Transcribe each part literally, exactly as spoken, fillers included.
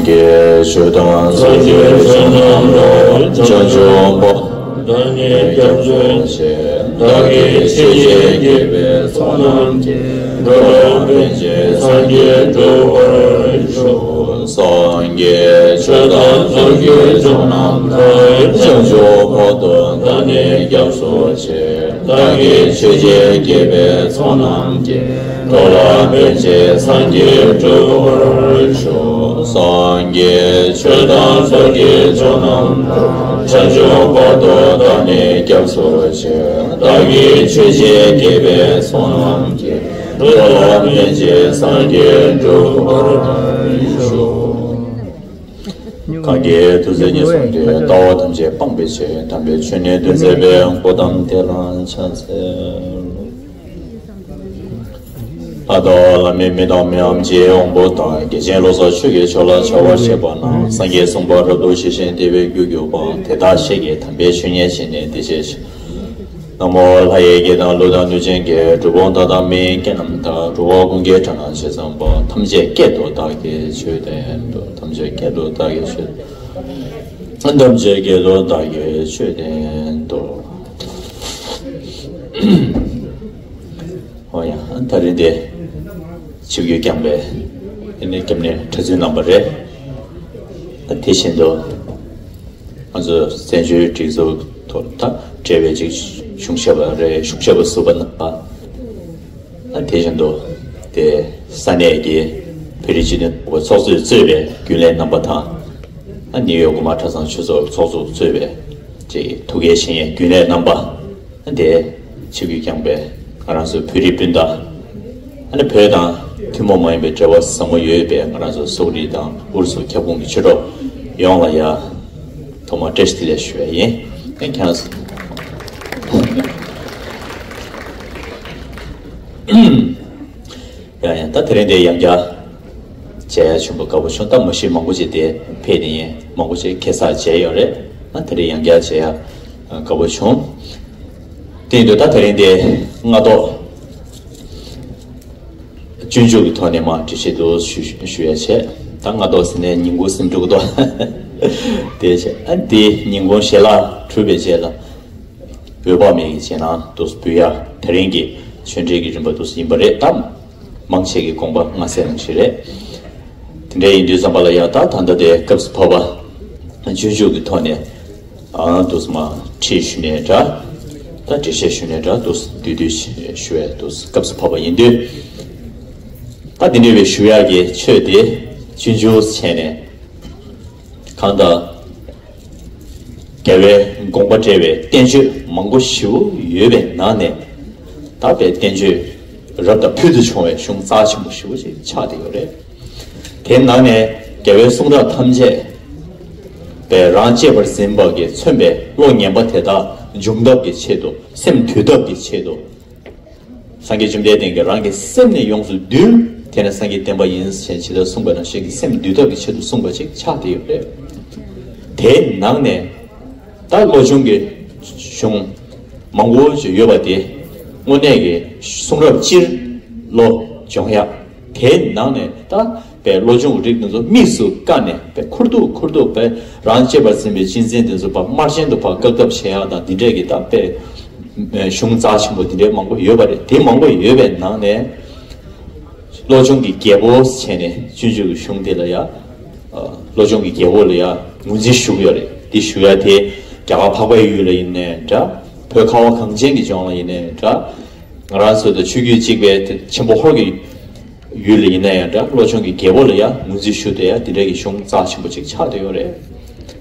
གི་ཆོས་དང་། སངས་རྒྱས་བྱོན་རྣམས་ལ། བྱང་ཆུབ་བར་དུ་བདག་ནི་སྐྱབས་སུ་མཆི། བདག་གིས་ཆོས་བྱས་བསྐལ་པའི་ཚོགས་རྣམས་ཀྱི། འགྲོ་ལ་ཕན་ཕྱིར་སངས་རྒྱས་འགྲུབ་པར་ཤོག། སངས་རྒྱས་ཆོས་དང་ཚོགས་ཀྱི་མཆོག་རྣམས་ལ། བྱང་ཆུབ་བར་དུ་བདག་ནི་སྐྱབས་སུ་མཆི། བདག་གིས་ཆོས་བྱས་བསྐལ་པའི་ཚོགས་རྣམས་ཀྱི། འགྲོ་ལ་ཕན་ཕྱིར་སངས་རྒྱས་འགྲུབ་པར་ཤོག། སངས་རྒྱས་ཆོས་དང་ཚོགས་ཀྱི་མཆོག་རྣམས་དང་། བྱང་ཆུབ་བར་དུ་བདག་ནི་སྐྱབས་སུ་མཆི། བདག་གིས་ཆོས་བྱས་བསྐལ་པའི་ཚོགས་རྣམས་ཀྱི། འགྲོ་ལ་ཕན་ཕྱིར་སངས་རྒྱས་འགྲུབ་པར་ཤོག། གང་གིས་ཐུགས་བརྩེ་ཉེར་བཟུང་སྟེ། ལྟ་བ་ཐམས་ཅད་སྤང་བའི་ཕྱིར། དམ་པའི་ཆོས་ནི་སྟོན་མཛད་པའི། གོའུ་ཏམ་དེ་ལ་ཕྱག་འཚལ་ལོ། ལྷ་དང་ལྷ་མིན་མི་དང་མི་འམ་ཅིའི་དབང་པོ་དང་། རྒྱལ་ཆེན་ལོ་ཙཱ་ཆོས་ཀྱི་མཆོག་ལ་ཕྱག་འཚལ་བ་རྣམས། སངས་རྒྱས་གསུངས་པ་རབ་ཏུ་ཞི་ཞིང་བདེ་བའི་རྒྱུར་གྱུར་པ། དེ་དག་བཤད་ཀྱིས་དམ་པའི་ཆོས་ཉན་བྱས་ནས་བདེ་གཤེགས་ཤིག། ན་མོ་ལྷ་ཡི་སྐད་དང་ཀླུ་དང་གནོད་སྦྱིན་སྐད། གྲུལ་བུམ་དག་དང་མི་ཡི་སྐད་རྣམས་དང་། འགྲོ་བ་ཀུན་གྱི་སྒྲ་རྣམས་ཇི་ཙམ་པ། ཐམས་ཅད་སྐད་དུ་བདག་གིས་ཆོས་བསྟན་ཏོ། ཐམས་ཅད་སྐད་དུ་བདག་གིས་ཆོས། ཐམས་ཅད་སྐད་དུ་བདག་གིས་ཆོས་བསྟན་ཏོ། ཨོ་ཡ། ད་རེས་འདི་ཆིབས་བསྒྱུར་བསྐྱངས་པའི་ཨ་ནི་སྐྱབས་གནས་གྲྭ་བཙུན་རྣམ་པ་རེད། ད་དེ་བཞིན་དུ་ང་ཚོ་བཙན་བྱོལ་སྒྲིག་འཛུགས་ཐོག་ད་འབྲེལ་བའི་ཅིག་གཞུང་ཞབས་པ་རེད། གཞུང་ཞབས་པ་ཟུར་པ་རྣམ་པ། ད་དེ་བཞིན་དུ་དེ་ས་གནས་ཀྱི་བོད་རིགས་སྤྱི་མཐུན་ཚོགས་པ་ཚོགས་གཙོས་གཙོས་པའི་རྒྱུན་ལས་རྣམ་པ་དང་། ཨ་ནིའུ་ཡོག་དགོན་པ་གྲྭ་ཚང་ཆོས་ཚོགས་ཚོགས་གཙོ་གཙོས་པའི་ཅིག་ཐུགས་འགན་བཞེས་མཁན་རྒྱུན་ལས་རྣམ་པ། ཨ་དེ་ཆིབས་བསྒྱུར་བསྐྱངས་པའི་ང་རང་ཚོའི་བོད་རིགས་སྤུན་ཟླ། ཨ་ནི་བོད་དང་ཐུན་མོང་མ་ཡིན་པའི་འབྲེལ་བ་ཟབ་མོ་ཡོད་པའི་ང་རང་ཚོ་སོག་རིགས་དང་ཨུ་རུ་སུ་ཁྱབ་ཁོངས་ཀྱི་ཆོས་གྲོགས་ཡོངས་ལ་ཡ་ཐོག་མར་བཀྲ་ཤིས་བདེ་ལེགས་ཞུ་བ་ཡིན། ཨ་ཁྱེད་རང་ཚོ། ཡང་ཡང་ད་དེ་རིང་དེ་ཡང་བསྐྱར་མཇལ་ཡ་བྱུང་བ་དགའ་པོ་བྱུང་། ད་མ་གཞི་མང་པོ་ཅིག་དེ་ཕེབས་ནས་ཡིན། མང་པོ་ཅིག་ཁ་སང་མཇལ་ཡོད་རེད། ད་དེ་རིང་ཡང་བསྐྱར་མཇལ་ཡ་དགའ་པོ་བྱུང་། དེ་ཡིན་དུས་ད་དེ་རིང་དེ་སྔ་ཐོག་སྤྱོད་འཇུག་གི་ཐོག་ནས་མར་འགྲེལ་བཤད་དུ་ཞུ་ཞུ་ཡ་བྱས། ད་སྔ་ཐོག་ཟེར་ནས་ཉིན་གུང་ཟིན་འགྲོ་གི་འདུག་དེ་བྱས། ཨ་དེ་ཉིན་གུང་ཞལ་ལག་གྲུབ་པའི་རྗེས་ལ། འོད་དཔག་མེད་ཀྱི་རྗེས་གནང་དུ་འབུལ་ཡ་དེ་རིང་གི་ཆོས་འབྲེལ་གྱི་རིམ་པ་དུ་ཡིན་པ་རེད་དམ། མང་ཆེ་གི་དགོངས་པ་མངའ་གསལ་ནང་བཞིན་རེད། དེ་འདྲ་ཡིན་དུས་ཙམ་པ་ལ་ཡ་ད་ད་ལྟ་དེ་སྐབས་སུ་བབ་པ་སྤྱོད་འཇུག་གི་ཐོག་ནས་ཨ་དུ་མ་ཁྲིད་ཞུ་ནས་འདྲ། ད་འགྲེལ་བཤད་ཞུ་ནས་འདྲ་དུ་བསྡུས་བསྡུས་ཞུ་བའི་དུ་སྐབས་སུ་བབ་པ་ཡིན་དུས། ད་དེ་འདྲ་བའི་ཞུ་ཡ་གི་ཆོས་དེ་སྤྱོད་འཇུག་བྱས་ནས་གང་ལྟར། རྒྱལ་བའི་དགོངས་པ་འགྲེལ་བའི་བསྟན་བཅོས་མང་པོ་ཞེ་པོ་ཡོད་པའི་ནང་ནས། ད་པའི་བསྟན་བཅོས་རབ་དང་ཕུལ་དུ་བྱུང་བའི་གཞུང་རྩ་ཆེན་པོ་ཞེ་པོ་ཅིག་ཆགས་བསྡད་ཡོད་རེད། དེའི་ནང་ནས་རྒྱལ་བའི་གསུང་རབ་ཐམས་ཅད་པའི་རང་གཅེས་པར་འཛིན་པ་གིས་མཚོན་པའི་བློ་ངན་པ་དེ་དག་འཇོམས་ཐབས་ཀྱི་ཆེད་དུ། སེམས་འདུལ་ཐབས་ཀྱི་ཆེད་དུ། སངས་རྒྱས་བཅོམ་ལྡན་འདས་ཀྱིས་རང་གི་སེམས་ནི་ཡོངས་སུ་འདུལ། དེ་ནི་སངས་རྒྱས་བསྟན་པ་ཡིན་ཞེས་ཇི་ལྟར་གསུངས་པ་ནང་བཞིན་གྱི་སེམས་འདུལ་ཐབས་ཀྱི་ཆེད་དུ་གསུངས་པ་ཅིག་ཆགས་བསྡད་ཡོད་རེད། དེའི་ནང་ནས་ད་བློ་སྦྱོང་གི་གཞུང་མང་པོ་ཞིག་ཡོད་པ་དེ་དངོས་གནས་ཀྱི་གསུང་རབ་སྤྱིར་བློ་སྦྱོང་ཡག་དེའི་ནང་ནས་ད་པའི་བློ་སྦྱོང་རིགས་དེ་ཚོ་དམིགས་སུ་བཀར་ནས་པའི་ཁུར་ཐུག་ཁུར་ཐུག་པའི་རང་གཅེས་པར་འཛིན་པའི་གཅེས་འཛིན་དེ་ཚོ་པ་དམར་རྗེན་དུ་ཕར་བཀག་ཐབས་བྱེད་ཡག་དང་འདི་འདྲས་ཀྱི་ད་པའི་གཞུང་རྩ་ཆེན་པོ་འདི་འདྲའི་མང་པོ་ཡོད་པ་རེད། དེ་མང་པོ་ཡོད་པའི་ནང་ནས་བློ་སྦྱོང་གི་རྒྱལ་པོ་བྱས་ནས་སྤྱོད་འཇུག་གི་གཞུང་དེ་ལ་ཡ། བློ་སྦྱོང་གི་རྒྱལ་པོ་ལ་ཡ་ངོས་འཛིན་ཞུ་གི་ཡོད་རེད། དེ་ཞུ་ཡ་དེ་རྒྱ་གར་འཕགས་པའི་ཡུལ་ལ་ཡིན་ནའི་འདྲ། བོད་ཁ་བ་གངས་ཅན་གྱི་ལྗོངས་ལ་ཡིན་ནའི་འདྲ། ང་རང་ཚོ་དང་ཆོས་བརྒྱུད་གཅིག་པའི་ཆེན་པོ་ཧོར་གྱི་ཡུལ་ལ་ཡིན་ན་ཡང་འདྲ། བློ་སྦྱོང་གི་རྒྱལ་པོ་ལ་ཡང་ངོས་འཛིན་ཞུ་བསྡད་ཡ་དེ་འདྲ་གི་གཞུང་རྩ་ཆེན་པོ་ཅིག་ཆགས་བསྡད་ཡོད་རེད།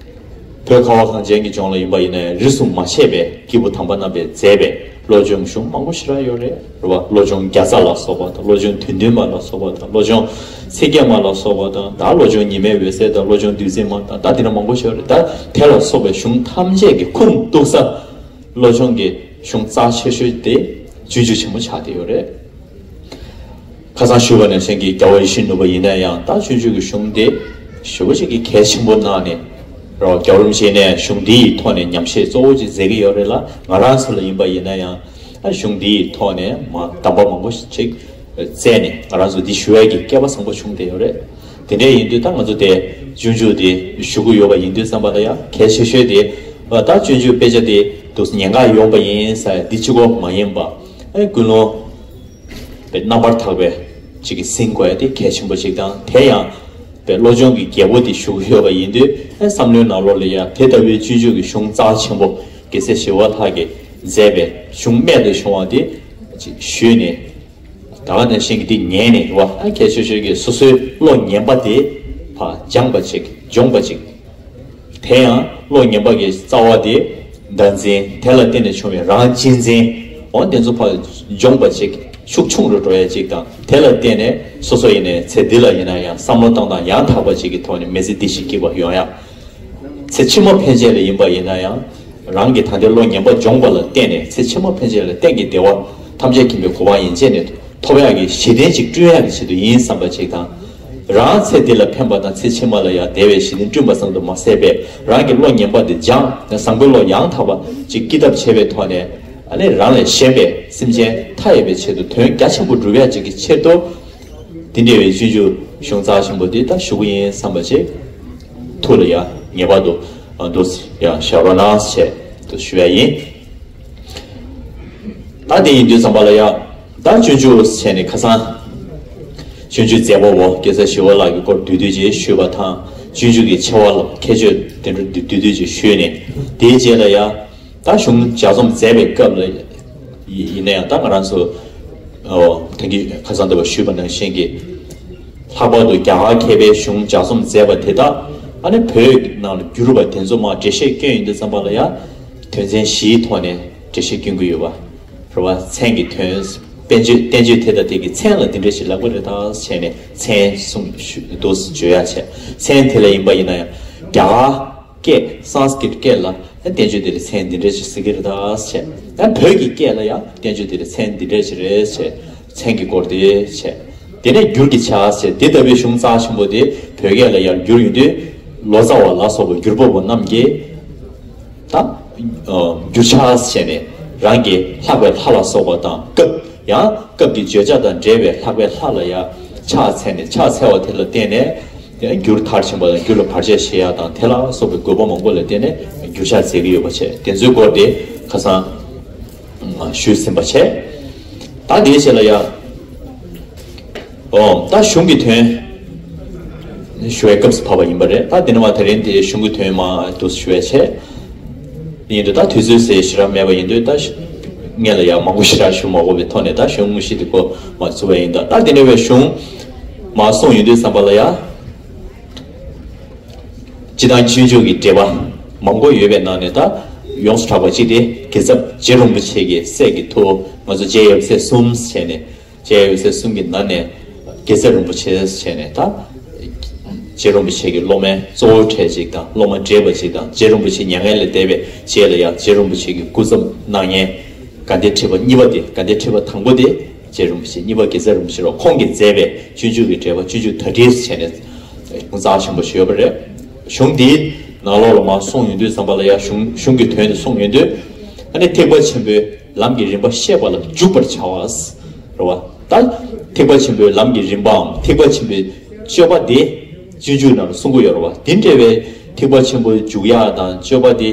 བོད་ཁ་བ་གངས་ཅན་གྱི་ལྗོངས་ལ་ཡིན་པ་ཡིན་ན་ཡང་རིས་སུ་མ་ཆད་པའི་སྐྱེས་བུ་དམ་པ་རྣམ་པས་མཛད་པའི་བློ་སྦྱོང་གཞུང་མང་པོ་ཞེ་དྲག་ཡོད་རེད། རེད་བ། བློ་སྦྱོང་བརྒྱ་རྩ་ལ་སོགས་པ་དང་། བློ་སྦྱོང་དུས་འདོན་པ་ལ་སོགས་པ་དང་། བློ་སྦྱོང་ཚིག་བརྒྱད་མ་ལ་སོགས་པ་དང་། ད་བློ་སྦྱོང་ཉི་མའི་འོད་གསལ་དང་། བློ་སྦྱོང་བདུད་རྩི་མ་དང་། ད་དེ་འདྲ་མང་པོ་ཞིག་ཡོད་རེད། ད་དེ་ལ་སོགས་པའི་གཞུང་ཐམས་ཅད་ཀྱི་ཁུངས་གཏུགས་ས། བློ་སྦྱོང་གི་གཞུང་རྩ་ཆེ་ཤོས་དེ་སྤྱོད་འཇུག་ཆེན་མོ་ཆགས་བསྡད་ཡོད་རེད། ཁ་སང་ཞུས་པ་ནང་བཞིན་གྱི་རྒྱལ་བ་ཡིད་བཞིན་ནོར་བུ་ཡིན་ན་ཡང་ད་སྤྱོད་འཇུག་གི་གཞུང་དེ་ཞེ་པོ་ཅིག་གི་གལ་ཆེན་པོ་གནང་ནས། རོགས་རྒྱལ་བ་རིན་པོ་ཆེ་ནས་གཞུང་འདིའི་ཐོག་ནས་ཉམས་བཞེས་གཙོ་བོ་ཅིག་མཛད་ཀྱི་ཡོད་རེད་ལ། ང་རང་ཚོ་ལ་ཡིན་པ་ཡིན་ན་ཡང་ཨ་གཞུང་འདིའི་ཐོག་ནས་མ་གདམས་པ་མང་པོ་ཅིག་བསྩལ་ནས་ང་རང་ཚོ་འདི་ཞུ་ཡས་ཀྱི་སྐལ་པ་བཟང་པོ་བྱུང་བསྡད་ཡོད་རེད། དེ་འདྲ་ཡིན་དུས་ད་ང་ཚོ་དེ་ སྤྱོད་འཇུག་དེ་ཞུ་གི་ཡོད་པ་ཡིན་དུས་ཙམ་པ་ལ་ཡང་གལ་ཆེ་ཤོས་དེ་ད་སྤྱོད་འཇུག་དཔེ་ཆ་དེ་འདུག་ཉེན་ཁ་ཡོང་པ་ཡིན་ཟེར་འདི་གཅིག་པོ་མ་ཡིན་པ། ཨེ་ཀུན་སློང་པའི་རྣམ་པར་དག་པའི་ཅིག་གི་ཟིན་དགོས་ཡ་དེ་གལ་ཆེན་པོ་ཅིག་དང་། དེ་ཡང་པའི་བློ་སྦྱོང་གི་རྒྱལ་པོ་དེ་ཞུ་གི་ཡོད་པ་ཡིན་དུས། ཨེ་བསམ་བློའི་ནང་ལོགས་ལ་ཡང་དེ་ལྟ་བུའི་སྤྱོད་འཇུག་གི་གཞུང་རྩ་ཆེན་པོ་རྒྱལ་སྲས་ཞི་བ་ལྷ་གིས་མཛད་པའི་གཞུང་རྨད་དུ་བྱུང་བ་དེ་ཅིག་ཞུས་ནས། ད་ག་ནང་བཞིན་གྱི་འདི་ཉན་ནས་བ། ཨ་གལ་ཆེ་ཤོས་ཀྱི་སོ་སོའི་བློ་ངན་པ་དེ་ཕར་སྦྱངས་པ་ཅིག་སྦྱོང་བ་ཅིག་དེ་ཡང་བློ་ངན་པ་གི་རྩ་བ་དེ་བདག་འཛིན། དེ་ལ་བརྟེན་ནས་བྱུང་བའི་རང་གཅེས་འཛིན། འོ་དེ་ཚོ་ཕར་སྦྱོང་བ་ཅིག་ཤུགས་ཆུང་རུ་འགྲོ་ཡ་ཅིག་དང་། དེ་ལ་བརྟེན་ནས་སོ་སོ་ཡིན་ནའི་ཚེ་འདི་ལ་ཡིན་ན་ཡང་བསམ་བློ་བཏང་སྟངས་ཡང་དག་པ་ཅིག་གི་ཐོག་ནས་མི་ཚེ་འདི་ཞིག་སྐྱིད་པ་ཡོང་ཡ། ཚེ་ཕྱི་མ་ཕན་ཆད་ལ་ཡིན་པ་ཡིན་ན་ཡང་། རང་གི་ད་ལྟའི་བློ་ངན་པ་སྦྱོང་བ་ལ་བརྟེན་ནས་ཚེ་ཕྱི་མ་ཕན་ཆད་ལ་གཏན་གྱི་བདེ་བ་ཐམས་ཅད་མཁྱེན་པའི་གོ་འཕང་ཡན་ཆད་ནས་ཐོབ་ཡག་གི་གཞི་རྟེན་ཅིག་བསྐྲུན་ཡག་གི་ཆེད་དུ་ཡིན་བསམ་པ་ཅིག་དང་། རང་ཚེ་འདི་ལ་ཕན་པ་དང་ཚེ་ཕྱི་མ་ལ་ཡང་བདེ་བའི་གཞི་རྟེན་བསྐྲུན་པ་ཙམ་དུ་མ་ཟད་པའི་རང་གི་བློ་ངན་པ་འདི་སྦྱངས་ནས་བཟང་པོའི་བློ་ཡང་དག་པ་ཅིག་སྐྱེད་ཐབས་བྱས་པའི་ཐོག་ནས། ཨ་ནི་རང་ལས་གཞན་པའི་སེམས་ཅན་མཐའ་ཡས་པའི་ཆེད་དུ་དོན་རྒྱ་ཆེན་པོ་སྒྲུབ་ཡག་ཅིག་གི་ཆེད་དུ། དེ་འདྲ་བའི་སྤྱོད་འཇུག་གཞུང་རྩ་ཆེན་པོ་འདི་ད་ཞུ་གི་ཡིན་བསམ་པ་ཅིག་ཐུགས་ལ་ཡང་ངེས་པར་དུ་འདུག་ཡང་བཞག་རོགས་གནང་ཞེས་འདུག་ཞུ་བ་ཡིན། ད་དེ་ཡིན་དུས་ཙམ་པ་ལ་ཡང་ད་སྤྱོད་འཇུག་བྱས་ནས་ཁ་སང་སྤྱོད་འཇུག་མཛད་པ་བོ་རྒྱལ་སྲས་ཞི་བ་ལྷ་གི་སྐོར་བསྡུས་བསྡུས་ཅིག་ཞུས་པ་དང་། སྤྱོད་འཇུག་གི་ཆེ་བ་ལ་ཁྱད་ཆོས་དེ་འདྲ་བསྡུས་བསྡུས་ཅིག་ཞུས་ནས། དེའི་རྗེས་ལ་ཡང་། ད་གཞུང་ལྗགས་རྩོམ་མཛད་པའི་སྐབས་ལ་ཡིན་ན་ཡང་། ད་ང་རང་ཚོ་ཐེངས་ཀྱི་ཁ་སང་འདི་བ་ཞུས་པ་ནང་བཞིན་གྱི། ལྷག་པར་དུ་རྒྱ་གར་མཁས་པའི་གཞུང་ལྗགས་རྩོམ་མཛད་པ་དེ་དག་ཨ་ནི་བོད་ནང་ལ་བསྒྱུར་བ་དེ་ཚོ་མར་འགྲེལ་བཤད་བསྐྱོན་ཡོང་དུས་ཙམ་པ་ལ་ཡང་དོན་ཚན་བཞིའི་ཐོག་ནས་འགྲེལ་བཤད་བསྐྱོན་གྱི་ཡོད་པ་རེད་བ། མཚན་གྱི་དོན། བསྟན་བཅོས། བསྟན་བཅོས་དེ་དང་དེ་གི་མཚན་ལ་འདི་འདྲ་ཞིག་ལབ་ཀྱི་རེད་ད་བྱས་ནས་མཚན་གསུངས་ཞུ་འདུག་བརྗོད་ཡ་བྱས། མཚན་དེ་ལ་ཡིན་པ་ཡིན་ན་ཡང་རྒྱ་གར་སྐད། སཾ་སྐྲྀཏ་སྐད་ལ་བསྟན་བཅོས་འདི་ལ་མཚན་འདི་འདྲ་ཞིག་ཟེར་གྱི་རེད་ད་ཟེར། ཡང་བོད་ཀྱི་སྐད་ལ་ཡང་བསྟན་བཅོས་འདི་ལ་མཚན་འདི་འདྲ་ཞིག་རེད་ཟེར། མཚན་གྱི་སྐོར་དེ་བྱས། དེ་ནས་འགྱུར་གྱི་ཆ་ཟེར། དེ་ལྟ་བུའི་གཞུང་རྩ་ཆེན་པོ་དེ་བོད་སྐད་ལ་ཡང་བསྒྱུར་ཡོང་དུས། ལོ་ཙཱ་བ་ལ་སོགས་པ་བསྒྱུར་པ་པོ་རྣམས་ཀྱིས་ད་འགྱུར་ཕྱག་བྱས་ནས་རང་གི་ལྷག་པའི་ལྷ་ལ་སོགས་པ་དང་སྐབས། ཡང་སྐབས་ཀྱི་བརྗོད་བྱ་དང་འབྲེལ་བའི་ལྷག་པའི་ལྷ་ལ་ཡང་ཕྱག་འཚལ་ནས། ཕྱག་འཚལ་བ་དེ་ལ་བརྟེན་ནས་ཡང་འགྱུར་མཐར་ཕྱིན་པ་དང་། འགྱུར་ལ་བར་ཆད་བཞེས་ཡ་དང་། དེ་ལ་སོགས་པའི་དགོས་པ་མང་པོ་ལ་བརྟེན་ནས་འགྱུར་ཕྱག་མཛད་ཀྱི་ཡོད་པ་བྱས། དེ་ཚོའི་སྐོར་དེ་ཁ་སང་ཞུས་ཟིན་པ་བྱས། ད་དེའི་རྗེས་ལ་ཡང་། ཨོ། ད་གཞུང་གི་དོན་ཞུ་བའི་སྐབས་སུ་བབས་པ་ཡིན་པ་རེད། ད་དེ་ནས་མར་དེ་རིང་དེ་གཞུང་གི་དོན་མར་འདུག་ཞུ་བའི་ཆེད་ཡིན་དུས། ད་དུས་ཚོད་ཟེར་ཞེ་དྲག་མེད་པ་ཡིན་དུས། ད་སྔོན་ལ་ཡང་མང་པོ་ཞེ་དྲག་ཞུ་མ་དགོས་པའི་ཐོག་ནས་ད་གཞུང་དངོས་གཞི་དེ་ཀོ་མར་བཙུགས་པ་ཡིན། ད་ད་དེ་འདྲ་བའི་གཞུང་མར་གསུངས་ཡོང་དུས་ཙམ་པ་ལ་ཡང་། སྤྱིར་བཏང་སྤྱོད་འཇུག་གི་འགྲེལ་པ་མང་པོ་ཡོད་པའི་ནང་ནས། ད་ཡོངས་སུ་གྲགས་པ་གཅིག་དེ་རྒྱལ་ཚབ་རྗེ་རིན་པོ་ཆེ་གི་སྲས་ཀྱི་ཐུ་བོ། ང་ཚོ་རྗེ་ཡབ་སྲས་གསུམ་བྱས་ནས། རྗེ་ཡབ་སྲས་གསུམ་གྱི་ནང་ནས་རྒྱལ་ཚབ་རིན་པོ་ཆེ་བྱས་ནས། ད་རྗེ་རིན་པོ་ཆེ་གི་སློབ་མའི་གཙོ་བོ་གྲས་ཅིག་དང་། སློབ་མ་བགྲེས་པ་ཅིག་དང་། རྗེ་རིན་པོ་ཆེ་མྱ་ངན་ལས་འདས་པའི་རྗེས་ལ་ཡང་རྗེ་རིན་པོ་ཆེ་གི་སྐུ་ཚབ་གནང་མཁན་དགའ་ལྡན་ཁྲི་པ་གཉིས་པ་དེ། དགའ་ལྡན་ཁྲི་པ་དང་པོ་དེ་རྗེ་རིན་པོ་ཆེ། གཉིས་པ་རྒྱལ་ཚབ་རིན་པོ་ཆེ་རེད། ཁོང་གིས་མཛད་པའི་སྤྱོད་འཇུག་གི་འགྲེལ་པ། སྤྱོད་འཇུག་དར་ཊིསི་བྱས་ནས་རྩ་ཆེན་པོ་ཞིག་ཡོད་པ་རེད། གཞུང་འདིའི་ནང་ལོགས་ལ་མར་གསུངས་ཡོང་དུས་ཙམ་པ་ལ་ཡང་། གཞུང་གཞུང་གི་དོན་དེ་གསུངས་ཡོང་དུས། ཨ་ནི་ཐེག་པ་ཆེན་པོའི་ལམ་གྱི་རིམ་པ་ཤེས་པ་ལ་འཇུག་པར་བྱ་བ་རེད་བ། ད་ཐེག་པ་ཆེན་པོའི་ལམ་གྱི་རིམ་པའམ་ཐེག་པ་ཆེན་པོའི་སྤྱོད་པ་དེ་སྤྱོད་འཇུག་ནང་ལ་གསུང་གི་ཡོད་རེད་བ། དེ་འདྲ་བའི་ཐེག་པ་ཆེན་པོའི་འཇུག་ཡག་དང་སྤྱོད་པ་དེ་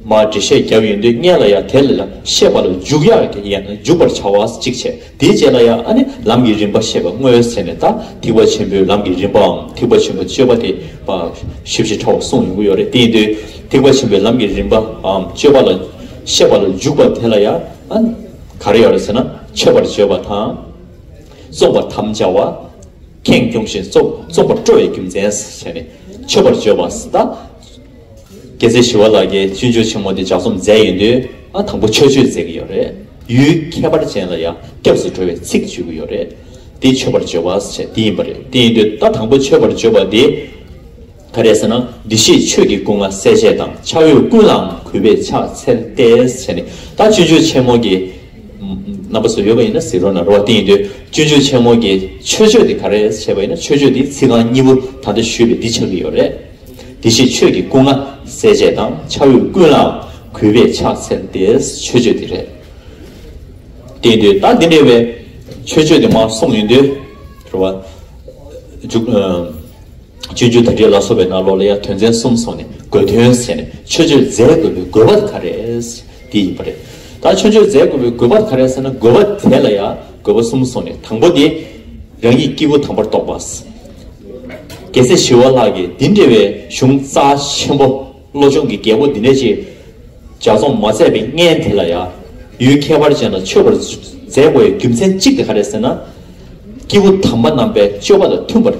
མར་འགྲེལ་བཤད་བརྒྱབ་ཡོང་དུས། སྔོན་ལ་ཡང་དེ་ལ་ཤེས་པ་ལ་འཇུག་ཡག་གི་ཡང་འཇུག་པར་བྱ་བ་གཅིག་བྱས། དེའི་རྗེས་ལ་ཡང་ཨ་ནི་ལམ་གྱི་རིམ་པ་ཤེས་པ་དངོས་བྱས་ནས། ད་ཐེག་པ་ཆེན་པོའི་ལམ་གྱི་རིམ་པའམ་ཐེག་པ་ཆེན་པོའི་སྤྱོད་པ་དེ་ཕར་ཞིབ་ཞིབ་ཕྲ་བ་གསུངས་ཡོང་གི་ཡོད་རེད། དེ་ཡིན་དུས་ཐེག་པ་ཆེན་པོའི་ལམ་གྱི་རིམ་པའམ་སྤྱོད་པ་ལ་ཤེས་པ་ལ་འཇུག་པ་དེ་ལ་ཡང་ཨ་ནི་ག་རེ་ཡོད་རེད་ཟེར་ན། མཆོད་པར་བརྗོད་པ་དང་། བཙོག་པར་དམ་བཅའ་བ། ཁེངས་སྐྱུང་ཞིང་བཙོག་བཙོག་པར་སྤྲོ་བའི་རྒྱུ་མཚན་ཟེར་ནས་མཆོད་པར་བརྗོད་པ། ད་རྒྱལ་སྲས་ཞི་བ་ལྷ་གིས་སྤྱོད་འཇུག་ཆེན་མོ་འདི་ལྗགས་རྩོམ་མཛད་ཡོང་དུས། ཨ་དང་པོ་མཆོད་བརྗོད་མཛད་ཀྱི་ཡོད་རེད། ཡུལ་ཁྱད་པར་ཅན་ལ་ཡང་སྐྱབས་སུ་འགྲོ་བའི་ཚིག་བརྗོད་ཀྱི་ཡོད་རེད། དེ་མཆོད་པར་བརྗོད་པ་ཟེར་དེ་ཡིན་པ་རེད། དེ་ཡིན་དུས་ད་དང་པོ་མཆོད་པར་བརྗོད་པ་འདི་ག་རེ་ཟེར་ན། བདེ་གཤེགས་ཆོས་ཀྱི་སྐུ་ལྔ་གསལ་བྱེད་དང་། ཕྱག་འོས་ཀུན་ལའང་གུས་པས་ཕྱག་འཚལ་ཏེ་ཟེར་ནས། ད་སྤྱོད་འཇུག་ཆེན་མོ་གི་རྣམ་པ་ཚོ་ཡོད་པ་ཡིན་ན་གཟིགས་རོགས་གནང་རོགས། དེ་ཡིན་དུས་སྤྱོད་འཇུག་ཆེན་མོ་གི་མཆོད་བརྗོད་དེ་ག་རེ་བྱས་པ་ཡིན་ན། མཆོད་བརྗོད་དེ་ཚིག་རྐང་གཉིས་པོ་ད་ལྟ་ཞུས་པའི་འདི་ཆགས་ཀྱི་ཡོད་རེད། བདེ་གཤེགས་ཆོས་ཀྱི་སྐུ་ལྔ་གསལ་བྱེད་དང་། ཕྱག་འོས་ཀུན་ལའང་གུས་པས་ཕྱག་འཚལ་ཏེ། མཆོད་བརྗོད་དེ་རེད། དེ་ཡིན་དུས་ད་འདི་འདྲ་བའི་མཆོད་བརྗོད་དེ་མར་གསུངས་ཡོང་དུས་རེད་བ། འཇུག་ཨ། སྤྱོད་འཇུག་དར་ཊིཀ་ལ་སོགས་པའི་ནང་ལོགས་ལ་ཡང་དོན་ཚན་གསུམ་སོང་ནས་དགོས་དོན་ཟེར་ནས་མཆོད་བརྗོད་མཛད་དགོས་པའི་དགོས་པ་ག་རེ་དེ་ཡིན་པ་རེད། ད་མཆོད་བརྗོད་མཛད་དགོས་པའི་དགོས་པ་ག་རེ་ཟེར་ན། དགོས་པ་དེ་ལ་ཡང་དགོས་པ་གསུམ་སོང་ནས། དང་པོ་དེ་རང་ཉིད་སྐྱེས་བུ་དམ་པར་རྟོགས་པ། རྒྱལ་སྲས་ཞི་བ་ལྷ་གིས་འདི་འདྲ་བའི་གཞུང་རྩ་ཆེན་པོ། བློ་སྦྱོང་གི་རྒྱལ་པོ་འདི་འདྲ་ཅིག་ལྗགས་རྩོམ་མ་མཛད་པའི་སྔོན་དེ་ལ་ཡང་ཡུལ་ཁྱད་པར་ཅན་ལ་མཆོད་པར་མཛད་དགོས་པའི་རྒྱུ་མཚན་གཅིག་དེ་ག་རེ་ཟེར་ན། སྐྱེས་བུ་དམ་པ་རྣམ་པའི་སྤྱོད་པ་དང་མཐུན་པར།